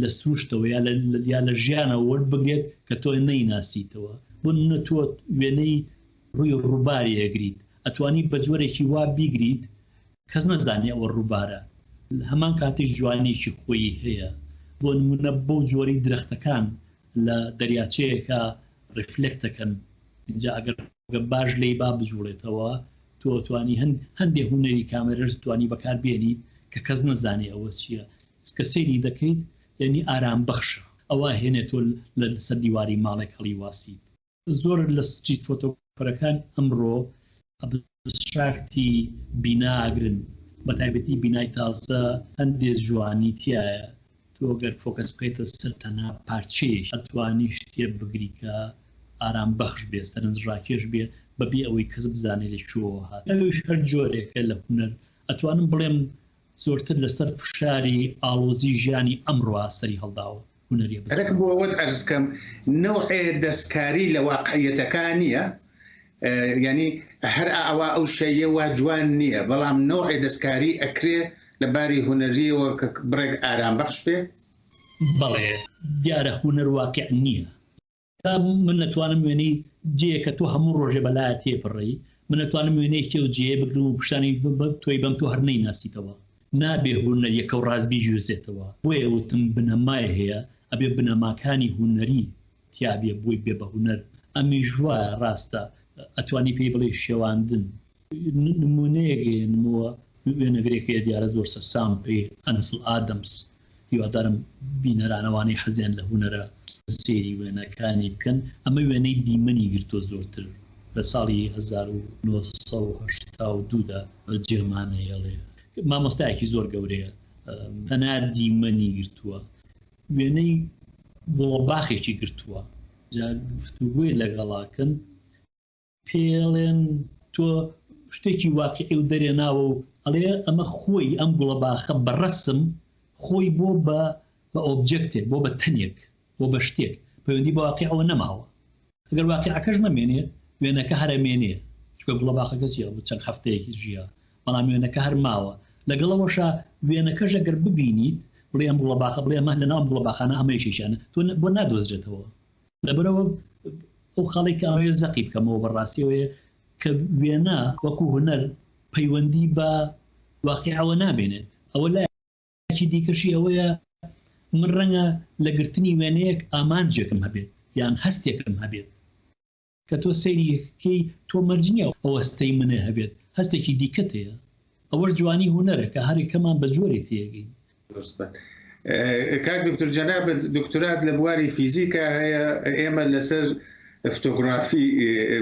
لە سروشتەوە یا لە یا لە ژیانەوە وەربگرێت کە تۆ نەیناسیتەوە. بۆ نمونە تۆ وێنەی ڕووی ڕووباری ئەگریت، ئەتوانی بە جۆرێکی وا بیگریت کەس نەزانێ ئەوە ڕووبارە، لە هەمان کاتیش جوانییەکی خۆیی هەیە. بۆ نمونە بەو جۆرەی درەختەکان لە دەریاچەیەکا ڕیفلێکت ئەکەن، ئینجا ئەگەر باش لێی با بجوڵێتەوە تۆ ئەتوانی هەندێ هونەری کامێرەش دەتوانی بەکار بێنیت کە کەس نەزانێ ئەوە چییە کە سەیری دەکەیت یانی ئارام بەخشە ئەوە ئەهێنێ تۆ لە سەر دیواری ماڵێک هەڵیواسیت. زۆر لە street photographer ەکان ئەمڕۆ abstract ی بینا ئەگرن بەتایبەتی بینای تازە هەندێ جوانی تیایە تۆ گەر focus بخەیتە سەر تەنها پارچەیەکی ئەتوانی شتێ بگری کە ئارام بەخش بێ سەرنج ڕاکێش بێ بەبێ ئەوەی کەس بزانێ لە کوێوە هات ئەویش هەر جۆرێکە لە هونەر ئەتوانم بڵێم زۆرتر لەسەر فشاری ئاڵۆزی ژیانی ئەمڕۆ سەری هەڵداوە هونەریە ڕێک بۆ ئەوەت عەرز کەم نەوعێ دەستکاری لە واقعیەتەکا نییە یانی هەر ئاوا ئەو شەیە وا جوان نییە بەڵام نەوعێ دەستکاری ئەکرێ لە باری هونەریەوە کە بڕێک ئارام بەخش بێ. بەڵێ دیارە هونەر واقیع نییە. تا من ئەتوانم وێنەی جێیەک کە تۆ هەموو ڕۆژێ بەلایە تێپەڕێی من ئەتوانم وێنەیەکی ئەو جێیە بگرم و پیشانی تۆی بەم تۆ هەر نەیناسیتەوە. نابێ هونەر یەکەو ڕاست بیگوێزێتەوە بۆیە وتم بنەمای هەیە ئەبێ بنەماکانی هونەری تیابێ بۆی بێ بە هونەر ئەمیش وایە ڕاستە ئەتوانی پێی بڵێی شێواندن. نمونەیەک ئەهێنمەوە وێنەگرێک هەیە دیارە زۆر سەرسام پێی ئەنسڵ ئادەمس هیوادارم بینەران ئەوانەی حەزیان لە هونەرە سەیری وێنەکانی بکەن ئەمە وێنەی دیمەنی گرتووە زۆرتر لە ساڵی 1982 دا جێمانەیەڵێ مامۆستایەکی زۆر گەورەیە تەنها دیمەنی گرتووە وێنەی گوڵەباخێکی گرتووە جا گفتوگۆی لەگەڵاکەن پێڵێن تۆ شتێکی واقیعی و دەرێناوە و ئەڵێ ئەمە خۆی ئەم گوڵە باخە بە ڕەسم خۆی بۆ بە بە object ێک بۆ بە تەنێک بۆ بە شتێک پەیوەندی بە واقیعەوە نەماوە ئەگەر واقیعەکەش نەمێنێ وێنەکە هەر ئەمێنێ چونکە گوڵە باخەکە چیە بۆ چەند هەفتەیەکی ژیا بەڵام وێنەکە هەر ماوە لەگەڵ ئەوەشا وێنەکەش ئەگەر ببینیت بڵێ ئەم گوڵە باخە بڵێ ئەمە لەناو ئەم گوڵە باخانە ئەمە یەکێکیانە تۆ بۆ نادۆزرێتەوە لەبەرئەوە ئەو خاڵەی کە ئەمەوێت زەقی بکەمەوە بەڕاستی ئەوەیە کە وێنە وەکو هونەر پەیوەندی بە واقیعەوە نامێنێت. ئەوە لایەکی دیکەشی ئەوەیە من ڕەنگە لە گرتنی وێنەیەک ئامانجێکم هەبێت یان هەستێکم هەبێت کە تۆ سەیری کەی تۆ مەرج نییە ئەو هەستەی منێ هەبێت هەستێکی دیکەت هەیە. ئەوەش جوانی هونەرە کە هەریەکەمان بە جۆرێ تێگەین. دروستە کاک دکتور جەنابت دکتورات لە بواری فیزیکا هەیە ئێمە لەسەر فتۆگرافی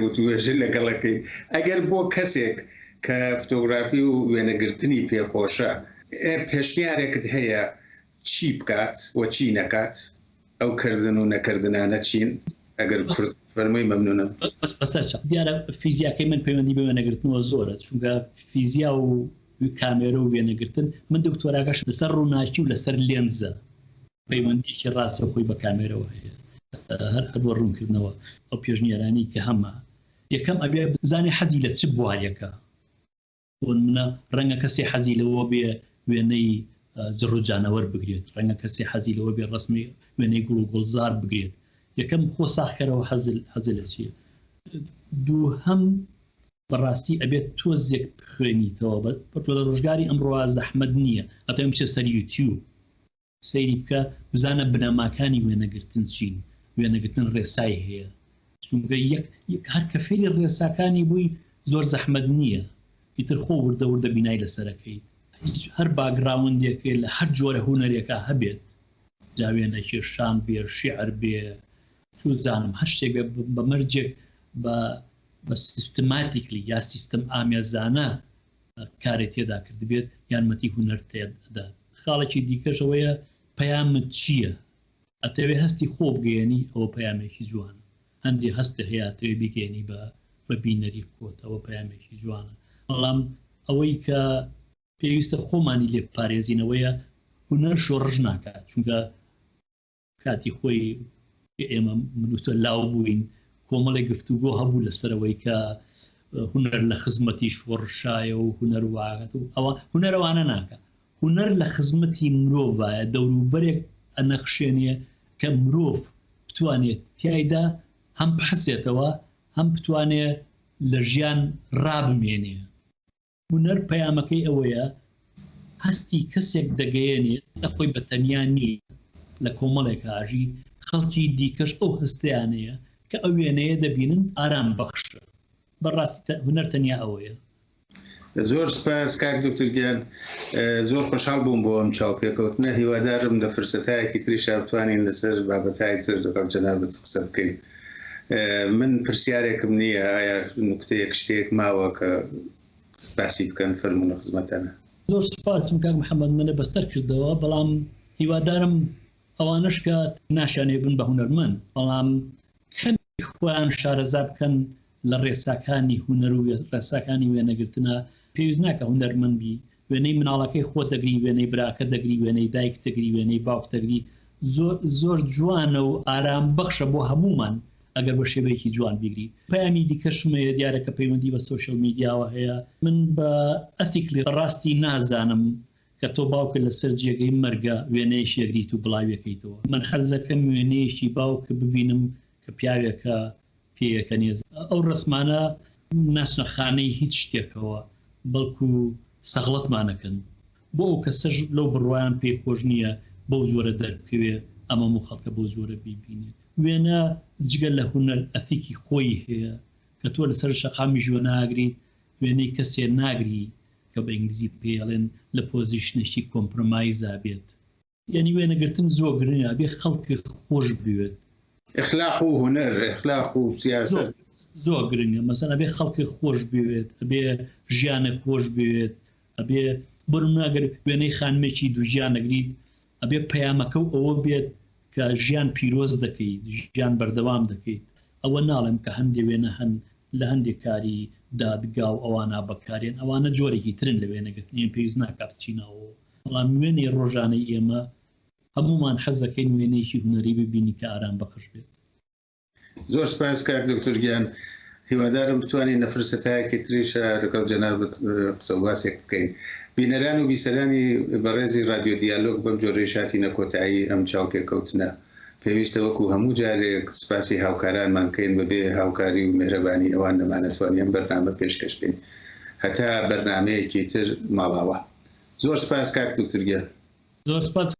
وتوێژە لەگەڵەکەی ئەگەر بۆ کەسێک کە فتۆگرافی و وێنەگرتنی پێخۆشە پێشنیارێکت هەیە چی بکات و چی نەکات؟ ئەو کردن و نەکردنانە چین؟ ئەگەر کورت فەرمووی مەمنونم. بەسەر چاو. دیارە فیزیاکەی من پەیوەندی بە وێنەگرتنەوە زۆرە چونکە فیزیا و کامێرە و وێنەگرتن من دکتۆراکەش لەسەر ڕووناکی و لەسەر لێنزە پەیوەندیەکی ڕاستەوخۆی بە کامێرەوە هەیە هەر بۆ ڕوونکردنەوە ئەو پێشنیارانەی کە هەمە یەکەم ئەبێ بزانێ حەزی لە چ بوارێکە بۆ نمونە ڕەنگە کەسێ حەزی لەوە بێ وێنەی جڕ و جانەوەر بگرێت، ڕەنگە کەسێ حەزی لەوە بێ ڕەسمی وێنەی گوڵ و گوڵزار بگرێت. یەکەم خۆ ساغکەرەوە حەزت حەزت لە چییە؟ دووهەم بەڕاستی ئەبێت تۆزێک بخوێنیتەوە بە لە ڕۆژگاری ئەمڕۆ زەحمەت نییە ئەتوانی بچێت سەر یوتیوب سەیری بکە بزانە بنەماکانی وێنەگرتن چین، وێنەگرتن ڕێسای هەیە، چونکە یەک هەر کە فێری ڕێساکانی بووی زۆر زەحمەت نییە، ئیتر خۆ وردە وردە بینای لەسەر ئەکەیت، هیچ هەر background ێک لە هەر جۆرە هونەرێکا هەبێت، جا وێنەکێشان بێ، شیعر بێ، چوزانم هەر شتێک بێ بە مەرجێک بە بە systematically یا سیستم ئامێزانە کارێ تێدا کردبێت یارمەتی هونەر تێدات. خاڵێکی دیکەش ئەوەیە پەیامت چییە؟ ئەتەوێ هەستی خۆ بگەیەنی ئەوە پەیامێکی جوانە. هەندێ هەست هەیە ئەتەوێ بیگەیەنی بە بە بینەری خۆت ئەوە پەیامێکی جوانە. بەڵام ئەوەی کە پێویستە خۆمانی لێ بپارێزین ئەوەیە هونەر شۆڕش ناکات چونکە کاتی خۆی کە ئێمە من و تۆ لاو بووین کۆمەڵێک گفتوگۆ هەبوو لەسەرەوەی کە هونەر لە خزمەتی شۆڕشایە و هونەر واگەت و ئەوە هونەر ئەوانە ناکا. هونەر لە خزمەتی مرۆڤایە، دەوروبەرێک ئەنەخشێنێ کە مرۆڤ بتوانێت تیایدا هەم بحەسێتەوە هەم بتوانێ لە ژیان ڕابمێنێ. هونەر پەیامەکەی ئەوەیە هەستی کەسێک دەگەیەنێت کە خۆی بە تەنیا نییە لە کۆمەڵێکا ئەژی، خەڵکی دیکەش ئەو هەستەیان هەیە کە ئەو وێنەیە دەبینن ئارام بەخشە. بە ڕاستی هونەر تەنیا ئەوەیە. زۆر سپاس کاک دوکتور گیان زۆر خۆشحاڵ بووم بۆ ئەم چاوپێکەوتنە هیوادارم لە فرسەتایەکی تریشا بتوانین لەسەر بابەتای تر لەگەڵ جەنابت قسە بکەین من پرسیارێکم نییە ئایا نوکتەیەک شتێک ماوە کە باسی بکەن فەرموون لە خزمەتانە. زۆر سوپاسم کاک محمد منە بەسەر کردەوە بەڵام هیوادارم ئەوانەش کە ناشیانەوێ بن بە هونەرمەند بەڵام کەمێک خۆیان شارەزا بکەن لە ڕێساکانی هونەر و ڕێساکانی وێنەگرتنا، پێویست ناکا هونەرمەند بی، وێنەی مناڵەکەی خۆت دەگری، وێنەی براکەت دەگری، وێنەی دایکت دەگری، وێنەی باوکت دەگری، زۆر زۆر جوانە و ئارام بەخشە بۆ هەموومان ئەگەر بە شێوەیەکی جوان بیگری. پەیامی دیکەشم هەیە دیارە کە پەیوەندی بە سۆشیال میدیاوە هەیە، من بە ethically ڕاستی نازانم کە تۆ باوکت لەسەر جێگەی مەرگە وێنەیەکی ئەگریت و بڵاویەکەیتەوە. من حەزەکەم وێنەیەکی باوکت ببینم کە پیاوێکە پێیەکەنێ. ئەو ڕەسمانە ناچنە خانەی هیچ شتێکەوە بەڵکو سەغڵەتمان ئەکەن. بۆ ئەو کەسەش لەو بڕوایان پێی خۆش نییە بەو جۆرە دەربکەوێ ئەمەم و خەڵکە بەو جۆرە بیبینێ. وێنە جگە لە هونەر ئەتیکی خۆی هەیە کە تۆ لەسەر شەقامیش وێنە ئەگریت وێنەی کەسێ ناگری کە بە ئینگلیزی پێی ئەڵێن لە position ێکی compromise ا بێت. یانی وێنەگرتن زۆر گرنگە ئەبێ خەڵکت خۆش بوێت. ئەخلاق و هونەر، ئەخلاق و سیاسەت. زۆر گرنگە مەسەن ئەبێ خەڵکت خۆش بوێت ئەبێ ژیانت خۆش بوێت ئەبێ بۆ نمونە ئەگەر وێنەی خانمێکی دووگیان ئەگریت ئەبێ پەیامەکە و ئەوە بێت کە ژیان پیرۆز دەکەیت ژیان بەردەوام دەکەیت ئەوە ناڵێم کە هەندێ وێنە هەن لە هەندێ کاری دادگا و ئەوانە بەکارێن ئەوانە جۆرێکی ترن لە وێنەگرتن ئێمە پێویست ناکا بچینەوە بەڵام وێنەی ڕۆژانەی ئێمە هەموومان حەز دەکەین وێنەیەکی هونەری ببینین کە ئارام بەخش بێت. زۆر سپاس کاک دکتۆر گیان هیوادارم بتوانین لە فرسەتایەکی تریشا لەگەڵ جەنابت قسە و باسێک بکەین. بینەران و بیسەرانی بەڕێزی ڕادیۆ دیالۆگ بەم جۆرەیش هاتینە کۆتایی ئەم چاوپێکەوتنە. پێویستە وەکو هەموو جارێک سپاسی هاوکارانمان بکەین بەبێ هاوکاری و مێهرەبانی ئەوان نەمانەتوانی ئەم بەرنامە پێشکەش بکەین. هەتا بەرنامەیەکی تر ماڵاوا. زۆر سپاس کاک دکتور گیان. زۆر سپاس.